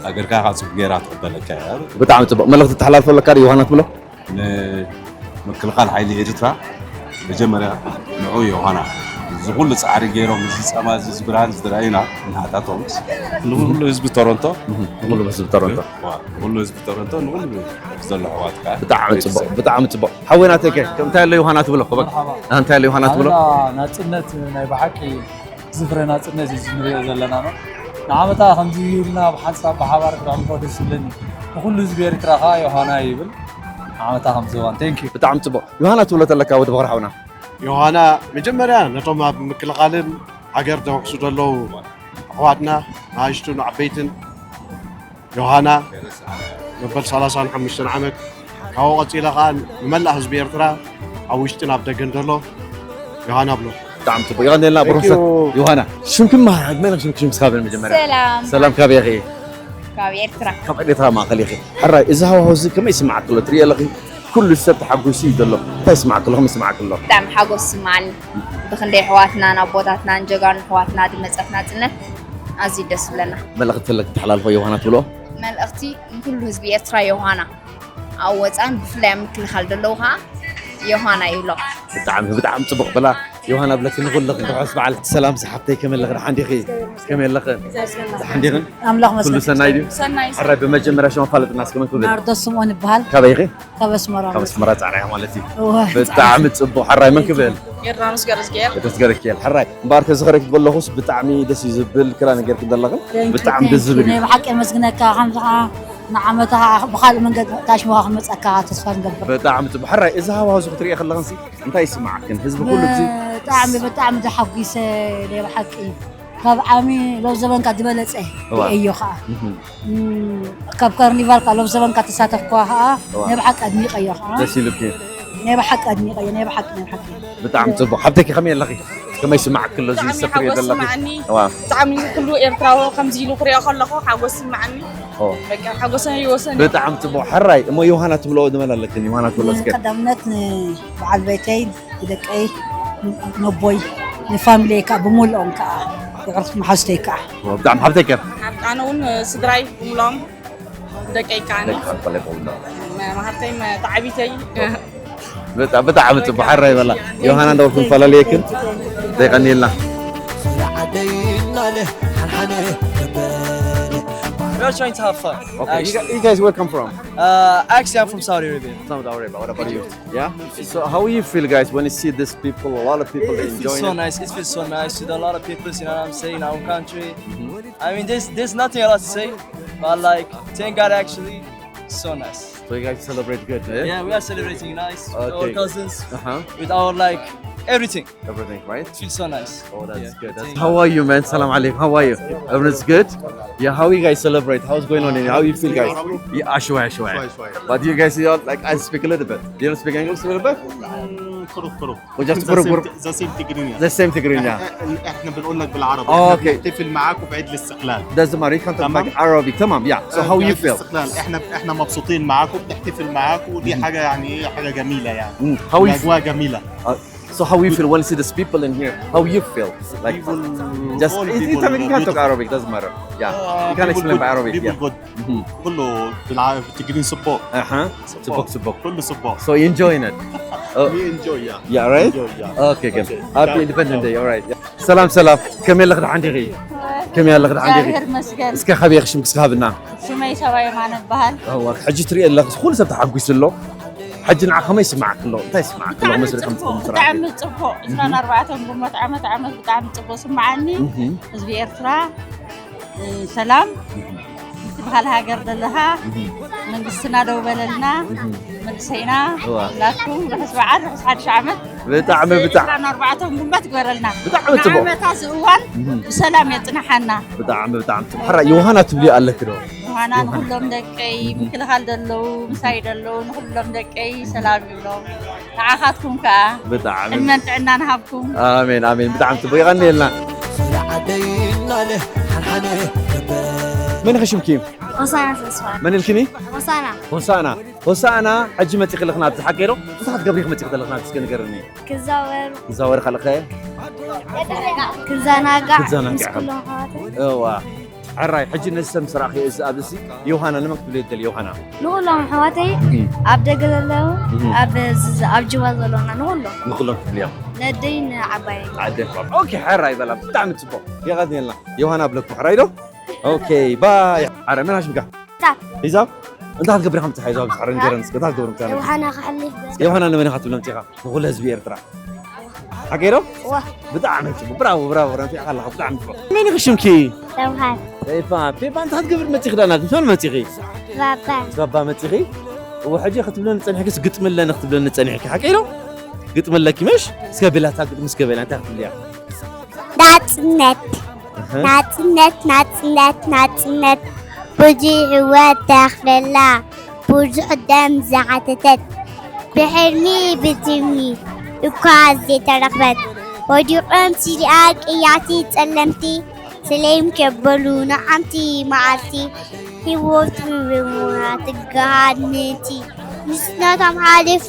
ሃገርካ ከዓ ፅቡቅ ገይራ ትቕበለካ እያ። ብጣዕሚ ፅቡቅ መልእኽቲ ተሓላልፎ ኣለካ ዶ ዮሃና ትብሎ? ንምክልኻል ሓይሊ ኤርትራ መጀመርያ ንዑ ዮሃና፣ እዚ ኩሉ ፃዕሪ ገይሮም፣ እዚ ፀማ እዚ፣ እዚ ብርሃን እዚ ዝረኣዩና፣ ንሃታቶምስ ንኩሉ ህዝቢ ቶሮንቶ፣ ንኩሉ ህዝቢ ቶሮንቶ። ንኩሉ ህዝቢ ቶሮንቶ፣ ንኩሉ ዘሎ ኣሕዋት ከዓ ብጣዕሚ ፅቡቅ፣ ብጣዕሚ ፅቡቅ። ሓወይ ናተይ ከ እንታይ ኣሎ ዮሃና ትብሎ? በቃ እንታይ ኣሎ ዮሃና ትብሎ? ናፅነት ናይ ብሓቂ ዝፍረ ናፅነት እዩ ንሪኦ ዘለና ነው። ንዓመታ ከምዚ ኢልና ብሓንሳብ ብሓባር ክነሕልፎ ደስ ይብለኒ። ንኩሉ ህዝቢ ኤርትራ ከዓ ዮሃና ይብል። ንዓመታ ከምዚ እዋን። Thank you። ብጣዕሚ ፅቡቅ። ዮሃና ትብሎ ተለካ ወዲ በኽሪ ሓውና? ዮሃና መጀመርያ ነቶም ኣብ ምክልኻልን ሃገር ዘወቅሱ ዘለዉ ኣሕዋትና ንኣሽቱን ዓበይትን ዮሃና መበል ሰላሳን ሓሙሽተን ዓመት ካብኡ ቀፂለ ከዓ ንመላእ ህዝቢ ኤርትራ ኣብ ውሽጥን ኣብ ደገን ዘሎ ዮሃና ብሎ። ብጣዕሚ ፅቡቅ። የቐንየልና ብሩክ ሰብ ዮሃና። ሽምኪ መሃር መን ሽምኪ ሽምኪ ስካበን መጀመርያ? ሰላም። ሰላም ካበይ ኢኺ? ካብ ኤርትራ። ካብ ኤርትራ ማእኸል ኢኺ። ሕራይ እዚ ሃዋህው እዚ ከመይ ይስምዓኪ ኣሎ? ትርእዮ ኣለኺ ኩሉ ሰብ ተሓጒሱ እዩ ዘሎ። እንታይ ይስምዓኪ ኣሎ? ከመይ ይስምዓኪ ኣሎ? ብጣዕሚ ሓጎስ ይስምዓኒ። ብክንደይ ኣሕዋትናን ኣቦታትናን ጀጋኑ ኣሕዋትና ዝመፀት ናፅነት ኣዝዩ ደስ ዝብለና። መልእኽቲ ኣለኪ ተሓላልፎ ዮሃና ትብሎ? መልእኽቲ ንኩሉ ህዝቢ ኤርትራ ዮሃና ኣብ ወፃን ብፍላይ ኣብ ምክልኻል ዘለዉ ከዓ ዮሃና ይብሎ። ብጣዕሚ ብጣዕሚ ፅቡቅ በላ ዮሃና ብለኪ ንኩልኽን ርሑስ በዓል። ሰላም ዝሓፍተይ ከመይ ኣለኺ? ደሓን ዲኺ? ከመይ ኣለኽን? ደሓን ዲኽን? ኣምላኽ ኩሉ መስገን። ሰናይ ድዩ? ሰናይ። ሕራይ ብመጀመርያ ሽም ኣፋለጥና እስከ መን ክብል? ናርዶስ ስምኦን ይበሃል። ካበይ ኢኺ? ካብ ኣስመራ። ካብ ኣስመራ ፃዕና ኢኻ ማለት እዩ። እወ፣ ብጣዕሚ ፅቡቅ። ሕራይ መን ክብል? ዮርዳኖስ ገብረዝጊሄር። ገብረዝጊሄር። ሕራይ እምበኣር ከዝኸረኪ ከለኹስ ብጣዕሚ ደስ እዩ ዝብል ክላ ነገር ክንደለኽን Thank you, ብጣዕሚ thank ደስ you። ዝብል እዩ። ናይ ብሓቂ የመስግነካ። ከምዚ ከዓ ንዓመታ ብካልእ መንገዲ ታሽሞኻ ክመፀካ ተስፋ ንገብር። ብጣዕሚ ፅቡቅ። ሕራይ እዚ ሃዋህዚ ክትሪኦ ከለኽንሲ እንታይ ይስምዓክን? ህዝቢ ኩሉ ግዜ ብጣዕሚ ብጣዕሚ ተሓጒሰ ናይ ብሓቂ ካብ ዓሚ ሎብ ዘበንካ ዝበለፀ እዋ። ርእዮ ከዓ እህም። እም፣ ካብ ካርኒቫል ከዓ ሎብ ዘበንካ ተሳተፍኳ ከዓ እዋ። ናይ ብሓቂ ኣድኒቀዮ ከዓ ደስ ኢሉኪ። ናይ ብሓቂ ኣድኒቀዮ ናይ ብሓቂ ናይ ብሓቂ ብጣዕሚ ፅቡቅ። ሓብተኪ ከመይ ኣለኺ? ከመይ ይስምዓኪ ኣሎ እዚ ብጣዕሚ ሰብ ትሪኦ ሓጎስ ዘለኺ? ይስምዓኒ። እዋ። ብጣዕሚ ኩሉ ኤርትራዊ ከምዚ ኢሉ ክሪኦ ከለኹ ሓጎስ ይስምዓኒ። ኦ። በቃ ሓጎሰይ ይወሰን። ብጣዕሚ ፅቡቅ። ሕራይ እሞ ዮሃና ትብሎ ንመን ኣለክን? ዮሃና ትብሎ እስከ። ቀዳምነት ንበዓል ቤተይ ንደቀይ ነቦይ ንፋሚሊየይ ከዓ ብምልኦም ከዓ ይቅርት መሓዝተይ ከዓ ኦ፣ ብጣዕሚ ሓብተኪ። ኣነ እውን ስድራይ ብምሎም ደቀይ ከዓ ደቂ ሓንፈለ ይበሉ። መሃርተይ መተዓቢተይ ብጣ- ብጣዕሚ ፅቡቅ። ሕራይ በላ ዮሃና እንደው ክንፈላለየክን ዘይቀኒልና። We are trying to have fun. Okay, you, actually. gu- you guys where come from? Uh, actually, I'm from Saudi Arabia. Saudi Arabia. What about you? Yeah. So how you feel, guys, when you see these people? A lot of people It, it feels enjoying so it. Nice. It feels so nice with a lot of people. You know what I'm saying? Our country. I mean, there's there's nothing else to say, but like, thank God actually, it's so nice. So you guys celebrate good, eh? Yeah, we are celebrating nice with our Okay. Cousins, Uh huh. with our like everything. Everything, right? It feels so nice. Oh, that's Yeah. good. That's, Thank how are you, man? Salam alaikum. How are you? Everything's good? Yeah, how you guys celebrate? How's going on in here? How you feel, guys? Yeah, ashwa, ashwa. But you guys, you all, like, I speak a little bit. You don't speak English a little bit? كروك كروك. وجبت كروك كروك. ذا سيم تجرينيا. The same تجرينيا. احنا بنقول لك بالعربي. آه، إحنا أوكي. بنحتفل معاكم في عيد الاستقلال. Doesn't matter. You can talk تمام. like Arabic. تمام. Yeah. So how you عيد feel? الاستقلال، احنا احنا مبسوطين معاكم، بنحتفل معاكم، ودي حاجه يعني ايه، حاجه جميله يعني. Mm, how you feel? اجواء جميله. Uh, so how you feel when you see these people in here? How you feel? Like People, just all it, it, people I mean, you can talk beautiful. Arabic. Doesn't matter. Yeah. آه، You can people explain good, by Arabic. people Yeah. Good. Mhm. كله بالعربي، تجرين سباق. Uh huh. Subok subok. كله سباق. So you enjoying it? Oh, We enjoy, yeah. yeah, right? Enjoy, yeah. Okay, good. Okay. Happy Ciao. Independence Day. All right. Yeah. ሰላም ሰላም። ከመይ ኣለኺ? ደሓን ዲኺ? ከመይ ኣለኺ? ደሓን ዲኺ? እግዚኣብሔር ይመስገን። እስከ ካበይ ኢኺ ሽምኪ እስከ ሃብና? ሽመይ ሰባ የማነ እበሃል። እዋ፣ ሕጂ ትሪኦ ኣለኺ ኩሉ ሰብ ተሓጒሱ ኣሎ። ሕጂ ንዓ ከመይ ይስምዓኪ ኣሎ? እንታይ ይስምዓኪ ኣሎ? ብጣዕሚ መስሪሕኩም ፅቡቅ፣ ትስራሕ? ብጣዕሚ ፅቡቅ። ዕስራን ኣርባዕተን ጉንበት ዓመት ዓመት ብጣዕሚ ፅቡቅ ስምዓኒ። እህም። ህዝቢ ኤርትራ እ፣ ሰላም እቲ ባህል ሃገር ዘለኻ መንግስትና ደው በለልና መንግሰይና እዋ። ላኩም ርሑስ በዓል ርሑስ ሓድሽ ዓመት ብጣዕሚ ብጣዕሚ ዕስራን ኣርባዕተን ጉንበት ግበረልና ብጣዕሚ ፅቡቅ። ንዓመታ ዝእዋን እህም። ብሰላም የፅናሓና። ብጣዕሚ ብጣዕሚ ፅቡቅ። ሕራ ዮሃና ትብልዮ ኣለኪ ዶ? ዮሃና ንኩሎም ደቀይ ምክልኻል ዘለዉ ምሳይ ዘለዉ ንኩሎም ደቀይ ሰላም ይብሎም። ንዓኻትኩም ከዓ ብጣዕሚ ዕድመን ጥዕናን ሃብኩም። ኣሜን ኣሜን። ብጣዕሚ ፅቡቅ። የቐንየልና። መን ኢኺ ሽምኪ? ሆሳና ተስፋ መን ኢልክኒ? ሆሳና ሆሳና። ሆሳና ሕጂ መፂኺ ኣለኺ ናብዚ ሓቂ ዶ? እንታይ ክትገብሪ ኢኺ መፂኺ ዘለኺ ናብዚ እስከ ንገርኒ። ክዛወር ክዛወር ከለኸ? ክዘናጋዕ ክዘናጋዕ። ምስ ኩሎም ኣሕዋተይ እዋ። ሕራይ፣ ሕጂ ነዚ ሰብ ምስ ረኣኽዮ እዚ ኣብዚ ዮሃና ንመን ክትብልዮ ትደሊ? ዮሃና። ንኹሎም ኣሕዋተይ ኣብ ደገ ዘለዉ ኣብ ኣብ ጅባ ዘለዉና ንኹሎም ንኹሎም ክትብልዮም። ነደይን ዓባየይ ዓደን ኦኬ። ሕራይ በላ ብጣዕሚ ጽቡቕ። የቐንየልና። ዮሃና ብለኩም ሕራይ ዶ? ኦኬ ባይ። ኣረ መን ኣሽምካ? ሂሳብ። ሂሳብ። እንታይ ክትገብር ኢኻ መጽሓ ሂሳብ ዝሓረ ንገረን እስከ እንታይ ክትገብር ምጽሓ? ዮሃና ክሕልፍ ዮሃና ንመን ኢኻ ትብሎ መጺኻ? ንኹሉ ህዝቢ ኤርትራ። ሓቂ ዶ? ብጣዕሚ ጽቡቅ። ብራቮ ብራቮ። ረፊዕ ኣለኻ ብጣዕሚ ጽቡቅ። መን ኢኺ ሽምኪ? ሰምሃር። ሰይፋ። ፔፓ እንታይ ክትገብር መጺኺ ዳና? ምስ መን መጺኺ? ባባ። ምስ ባባ መጺኺ? እወ ሕጂ ክትብለኒ ጸኒሕኪ ግጥሚ ኣለኒ ክትብለኒ ጸኒሕኪ ሓቂ ዶ? ግጥሚ ኣለኪ ምሽ? እስከ ቤላ እታ ግጥሚ እስከ ቤላ እንታይ ክትብልያ? ናጽነት ናጽነት ናጽነት ናጽነት ብዙሕ ህይወት ተኽፍለላ ብዙሕ ደም ዝሓተተት ብሕልሚ ብትምኒ እኳ ዘይተረኽበት ወዲቖም ሲሪኣ ቅያቲ ጸለምቲ ሰሌም ከበሉ ንዓምቲ መዓልቲ ህይወት ብምና ትገሃድ ምእንቲ ንስነቶም ሓሊፉ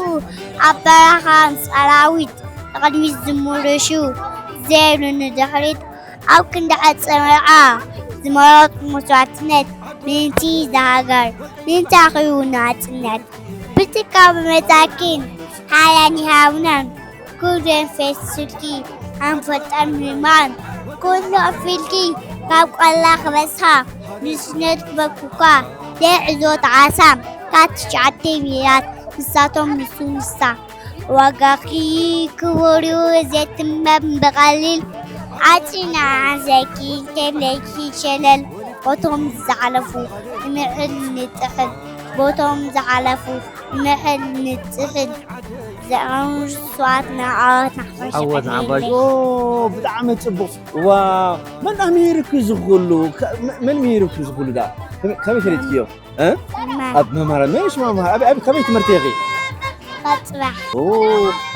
ኣብ በረኻ ምስ ኣራዊት ንቕድሚት ዝምርሹ ዘይብሉ ንድሕሪት ኣብ ክንዲ ዕጸ መርዓ ዝመረጹ መስዋእትነት ምእንቲ እዛ ሃገር ምእንቲ ኣኺቡ ናጽነት ብትካዊ መሳኪን ሓያን ይሃብናን ኩለን ፌስ ስልኪ ኣንፈልጠን ምማን ኩሉ ኣፊልኪ ካብ ቆላ ክበጽሓ ንስነት ክበኩኳ ደዕዞ ተዓሳም ካብ ትሽዓተ ሚላት ንሳቶም ንሱ ንሳ ዋጋኺ ክቡር እዩ ዘትመም ብቐሊል ዓፂና ዓንዘኪ ከለይኪ ሸለል ቦቶም ዝሓለፉ ንምዕል ንጥዕል ቦቶም ዝሓለፉ ንምዕል ንጥዕል ዘዕኑ ስዋት ንዓወት ናሕፋሽ ዓወት ናሕፋሽ ብጣዕሚ ፅቡቅ ዋ መን ኣሚርኪ ዝኩሉ መን ሚርኪ ዝኩሉ ዳ ከመይ ፈሊጥክዮ ኣብ መማራ መሽ ማማ ኣብ ኣብ ከመይ ትምህርቲ ኢኺ ባጽባሕ ኦ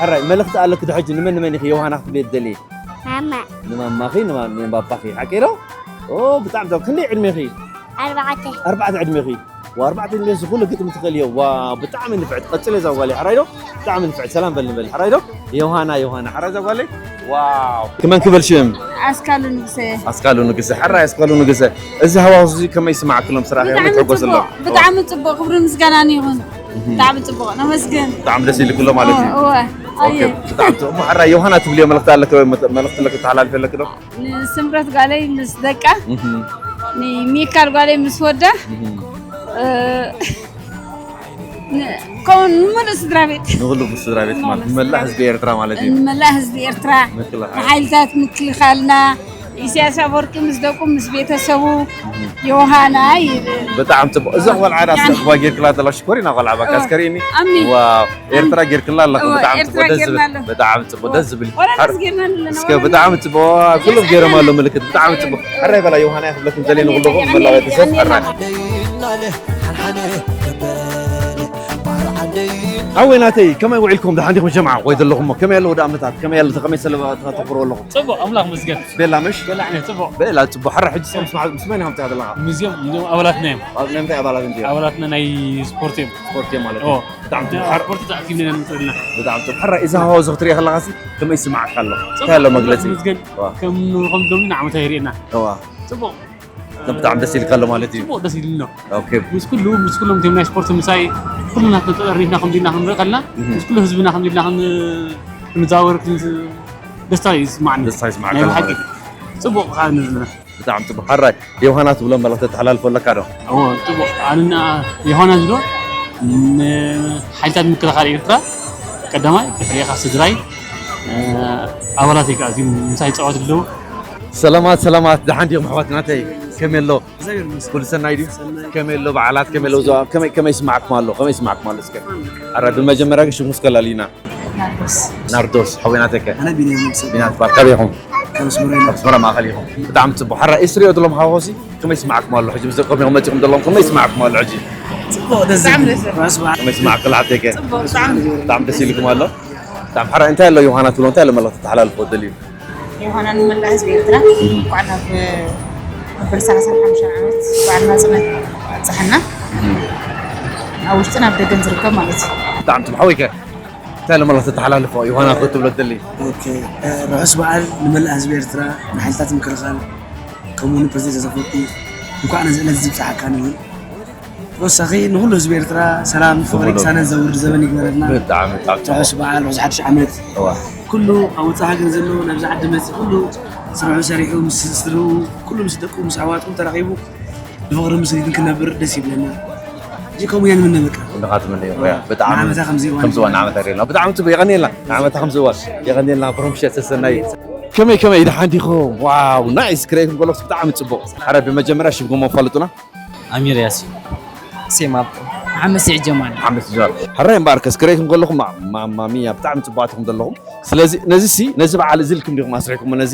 ሕራይ መልእኽቲ ኣለኪ ዶ ሕጂ ንመን ንመን ኢኺ ዮሃና ክትብሊ ትደሊ ማማ ንማማኺ ንባባኺ ሓቂ ዶ ኦ ብጣዕሚ ዶ ክንደይ ዕድሜኺ ኣርባዕተ ኣርባዕተ ዕድሜኺ ወኣርባዕተ ዕድሜ ዝኹሉ ግጥሚ ትኽእልዮ ዋ ብጣዕሚ ንፍዕቲ ቀጽለ እዛ ጓለይ ሕራይ ዶ ብጣዕሚ ንፍዕቲ ሰላም በል ንበል ሕራይ ዶ ዮሃና ዮሃና ሕራይ እዛ ጓለይ ዋው ክመን ክበል ሽም ኣስካሉ ንጉሰ ኣስካሉ ንጉሰ ሕራይ ኣስካሉ ንጉሰ እዚ ሃዋህው እዚ ከመይ ይስማዓክሎም ስራሕ ከመይ ትሕጎስሎም ብጣዕሚ ጽቡቅ ክብሪ ምስጋናን ይኹን ብጣዕሚ ጽቡቅ ነመስግን ብጣዕሚ ደስ ኢልክሎ ማለት እዩ እወ ኣየ ብጣዕሚ ጽቡቅ ሕራይ ዮሃና ትብልዮ መልእኽቲ ኣለክ መልእኽቲ ኣለክ ተሓላልፊ ኣለክ ዶ ንስምረት ጓለይ ምስ ደቃ ንሚካል ጓለይ ምስ ወዳ ከምኡ ንመልእ ስድራ ቤት ንኩሉ ስድራ ቤት ማለት ንመላእ ህዝቢ ኤርትራ ማለት እዩ ንመላእ ህዝቢ ኤርትራ ንሓይልታት ምክልኻልና ኢሳያስ ኣፈወርቂ ምስ ደቁ ምስ ቤተሰቡ ዮሃና ይብል ብጣዕሚ ፅቡቅ እዛ ቆልዓ ዳ ስዋ ጌርክላ ዘላ ሽኮሪና ቆልዓ በቃ እስከሪኒ ዋው ኤርትራ ጌርክላ ኣለኹ ብጣዕሚ ጽቡቅ ደስ ዝብል ብጣዕሚ ጽቡቅ ደስ ዝብል እስከ ብጣዕሚ ጽቡቅ ኩሎም ገይሮም ኣሎ ምልክት ብጣዕሚ ጽቡቅ ሕራይ በላ ዮሃና ክብለኩም ዘለ ንኩልኹም መላው ቤተሰብ ሕራይ ሓወይ ናተይ ከመይ ውዒልኩም ደሓን ዲኹም ጀምዓ ወይ ዘለኹሞ ከመይ ኣለዉ ደኣመታት ከመይ ኣሎ ከመይ ሰለባ ተኽብሩ ኣለኹም ጽቡቅ ኣምላኽ መስገን ቤላ ምሽ ቤላ ዓይነት ጽቡቅ ቤላ ጽቡቅ ሕራ ሕጂ ምስ ምስ መን ኢኹም ትያ ዘለኻ ምስዚኦም እዚኦም ኣባላትና እዮም ኣብ ናይ ምንታይ ኣባላት እንዲዮ ኣባላትና ናይ ስፖርት እዮም ስፖርት እዮም ማለት ኦ ብጣዕሚ ጽቡቅ ሕራ ስፖርት ተኣኪብና ኢና መጽእና ብጣዕሚ ጽቡቅ ሕራ እዚ ሃዋው ዘኽትሪኦ ከለኻሲ ከመይ ይስምዓካ ኣሎ እንታይ ኣሎ መግለጺ ምስገን ዋ ከም ከም ዶም ንዓመታ ይርእየና ዋ ጽቡቅ ብጣዕሚ ደስ ኢልካ ኣሎ ማለት እዩ ጽቡቅ ደስ ኢልና ኦኬ ምስ ኩሉ ምስ ኩሎም ቲም ናይ ስፖርት ምሳይ ኩሉና ተጠርኒፍና ከምዚ ኢልና ክንርኢ ከለና ምስ ኩሉ ህዝብና ከምዚ ኢልና ክንዘዋወር ደስታ እዩ ዝስማዓኒ ደስታ ይስማዓካ ናይ ብሓቂ ጽቡቕ ከዓ ንዝና ብጣዕሚ ጽቡቕ ሕራይ ዮሃና ትብሎ መልእኽቲ ተሓላልፎ ኣለካ ዶ እዎ ጽቡቕ ኣንና ዮሃና ዝብሎ ንሓይልታት ምክልኻል ኤርትራ ቀዳማይ ድሕሪኻ ስድራይ ኣባላት እዩ ከዓ እዚኦም ምሳይ ይፃወት ኣለዉ ሰላማት ሰላማት ደሓን ዲኹም ኣሕዋት ናተይ ከመይ ኣሎ ኩሉ ሰናይ ድዩ ከመይ ኣሎ በዓላት ከመይ ኣሎ ዞባ ከመይ ከመይ ይስማዕኩም ኣሎ ከመይ ይስማዕኩም ኣሎ እስከ ኣራ ብመጀመርያ ግን ሽሙ እስከ ላሊና ናርዶስ ናርዶስ ሓወይ ናተይ ከ ኣነ ቢንያም ንጉሰ ቢና ትባል ካበይ ኢኹም ካብ ኣስመራ ኢና ኣስመራ ማእኸል ኢኹም ብጣዕሚ ፅቡቅ ሓራ እስሪኦ ዘለኹም ሃዋሁሲ ከመይ ይስማዕኩም ኣሎ ሕጂ ምስ ደቆም ኢኹም መፂኹም ዘለኹም ከመይ ይስማዕኩም ኣሎ ሕጂ ፅቡቅ ደስ ዝብል ራስ በዓል ከመይ ይስማዕኩም ለዓብተይ ከ ብጣዕሚ ደስ ኢልኩም ኣሎ ብጣዕሚ ሓራ እንታይ ኣሎ ዮሃና ትብሎ እንታይ ኣሎ መልእኽቲ ተሓላልፎ ደልዩ ዮሃና ንመላእ ህዝቢ ኤርትራ እንኳዕ ናብ መበል ሰላሳን ሓሙሽተን ዓመት በዓል ናጽነት ኣብፀሐና ኣብ ውሽጥን ኣብ ደገን ዝርከብ ማለት እዩ ብጣዕሚ ትም ሓወይከ እንታይ ኣሎ መልእኽቲ ተሓላልፎ ዮሃና ክትብሎ ትደሊ ኦኬ ርሑስ በዓል ንመላእ ህዝቢ ኤርትራ ንሓይልታት ምክልኻል ከምኡ ንፕረዚደንት ተዘፈቂ እንኳዕ ነዚ ዕለት እዚ ብፅሓካ ንብል። ተወሳኺ ንኩሉ ህዝቢ ኤርትራ ሰላም፣ ፍቕሪ፣ ቅሳነት ዘውርድ ዘበን ይግበረልና። ብጣዕሚ ብጣዕሚ ርሑስ በዓል፣ ርሑስ ሓድሽ ዓመት። እዋ ኩሉ ኣብ ወፃኢ ሃገር ዘሎ ናብዚ ዓዲ መፅእ ኩሉ ስርሑ ሰሪሑ ምስ ስድርኡ ኩሉ ምስ ደቁ ምስ ኣሕዋቱ ተራኺቡ ብፍቕሪ ምስሪትን ክነብር ደስ ይብለና። እዚ ከምኡ ኢና ንምነ በቃ። ንኻ ትምነዮ እያ። ብጣዕሚ ንዓመታ ከምዚ እዋን ከምዚ እዋን ዓመት ኣይረኤና። ብጣዕሚ ጽቡቅ የቐንየልና። ንዓመታ ከምዚ እዋን የቐንየልና። ፕሮምሽያ ተሰናይ። ከመይ ከመይ ድሓን ዲኹም? ዋው ናይስ ክረይኩም ከለኹ ብጣዕሚ ጽቡቅ። ሓረ ብመጀመርያ ሽምኩም ኣፋልጡና። ኣሚር ያሲን ሴማብ መሓመድ ስዒድ ጀማል ሓመድ ጀማል። ሕራይ እምበኣር ከስ ክረይኩም ከለኹም ማ- ማማ ሚያ ብጣዕሚ ጽቡቃት ኢኹም ዘለኹም። ስለዚ ነዚ ሲ ነዚ በዓል እዚ ኢልኩም ዲኹም ኣስሪሕኩሞ ነዚ?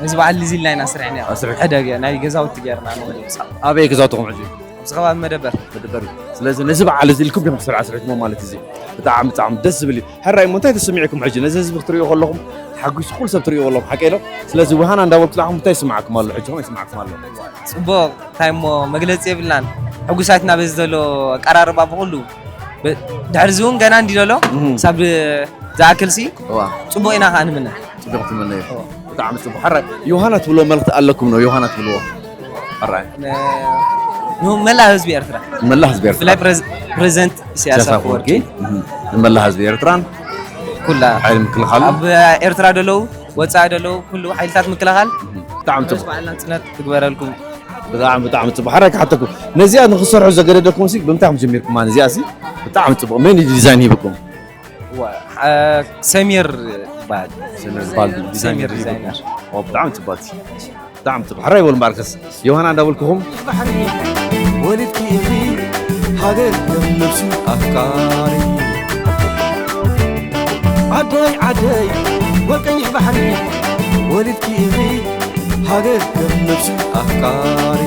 እዚ በዓል እዚ ኢልና ኢና ስርሕና ኣስሪሕ ሕደገ ናይ ገዛውቲ ገርና ንወዲ ምጻእ ኣበይ ገዛውትኹም ሕጂ? ኣብዚ ከባቢ መደበር መደበር እዩ። ስለዚ ነዚ በዓል እዚ ኢልኩም ዲኹም ስራሕ ኣስሪሕኩሞ ማለት እዚ ብጣዕሚ ብጣዕሚ ደስ ዝብል እዩ። ሕራይ እሞ እንታይ ተሰሚዕኩም ሕጂ ነዚ ህዝቢ ክትርእዩ ከለኹም ሓጒሱ ኩሉ ሰብ ትርእዩ ከለኹም ሓቀ ኢሎ። ስለዚ ውሃና እንዳበልኩ ዳኹም እንታይ ይስምዓኩም ኣሎ? ሕጂ ከመይ ይስምዓኩም ኣሎ? ጽቡቕ እንታይ እሞ መግለጺ የብልናን። ሕጉሳትና በዚ ዘሎ ኣቀራርባ ብኹሉ ብ- ድሕሪ እዚ እውን ገና እንዲ ዘሎ እም። ክሳብ ዝኣክል ሲ እዋ ጽቡቕ ኢና ከዓ ንምነ ጽቡቕ ትምነዩ። ብጣዕሚ ጽቡቕ። ሕራይ ዮሃና ትብልዎ መልእኽቲ ኣለኩም ነው? ዮሃና ትብልዎ ሕራይ ንመላእ ህዝቢ ኤርትራ መላ ህዝቢ ኤርትራ ብፍላይ ፕሬዝ- ፕሬዚደንት ኢሳያስ ኢሳያስ ኣፈወርቂ ኣፈወርቂ እም፣ ንመላ ህዝቢ ኤርትራን ኩላ ሓይሊ ምክልኻል ኣብ ኤርትራ ደለዉ ወፃኢ ደለዉ ኩሉ ሓይልታት ምክልኻል ብጣዕሚ ጽቡቕ። በዓልና ጽነት ትግበረልኩም። ብጣዕሚ ብጣዕሚ ጽቡቕ። ሓራይ ክሓተኩም ነዚኣ ንክሰርሑ ዘገደደኩም ሲ ብምንታይ ጀሚርኩም? ማለት እዚኣ ሲ ብጣዕሚ ጽቡቕ። መን እዩ ዲዛይን ሂብኩም? ዋ- አ- ሰሚር ይበሃል። ሰሚር ይበሃል። ዲዛይን ሰሚር ሂብኩም። ዲዛይነር። ኦ፣ ብጣዕሚ ጽቡቕ። ብጣዕሚ ጽቡቕ። ሓራይ በሉ እምበኣርከስ ዮሃና እንዳበልኩኹም ባሕሪ ወሊድኪ ኢኺ ሃገር ከም ነብሱ ኣፍቃሪ ዓደይ ዓደይ ወቀይ ባሕሪ ወሊድኪ ኢኺ ሃገር ከም ነብሱ ኣፍቃሪ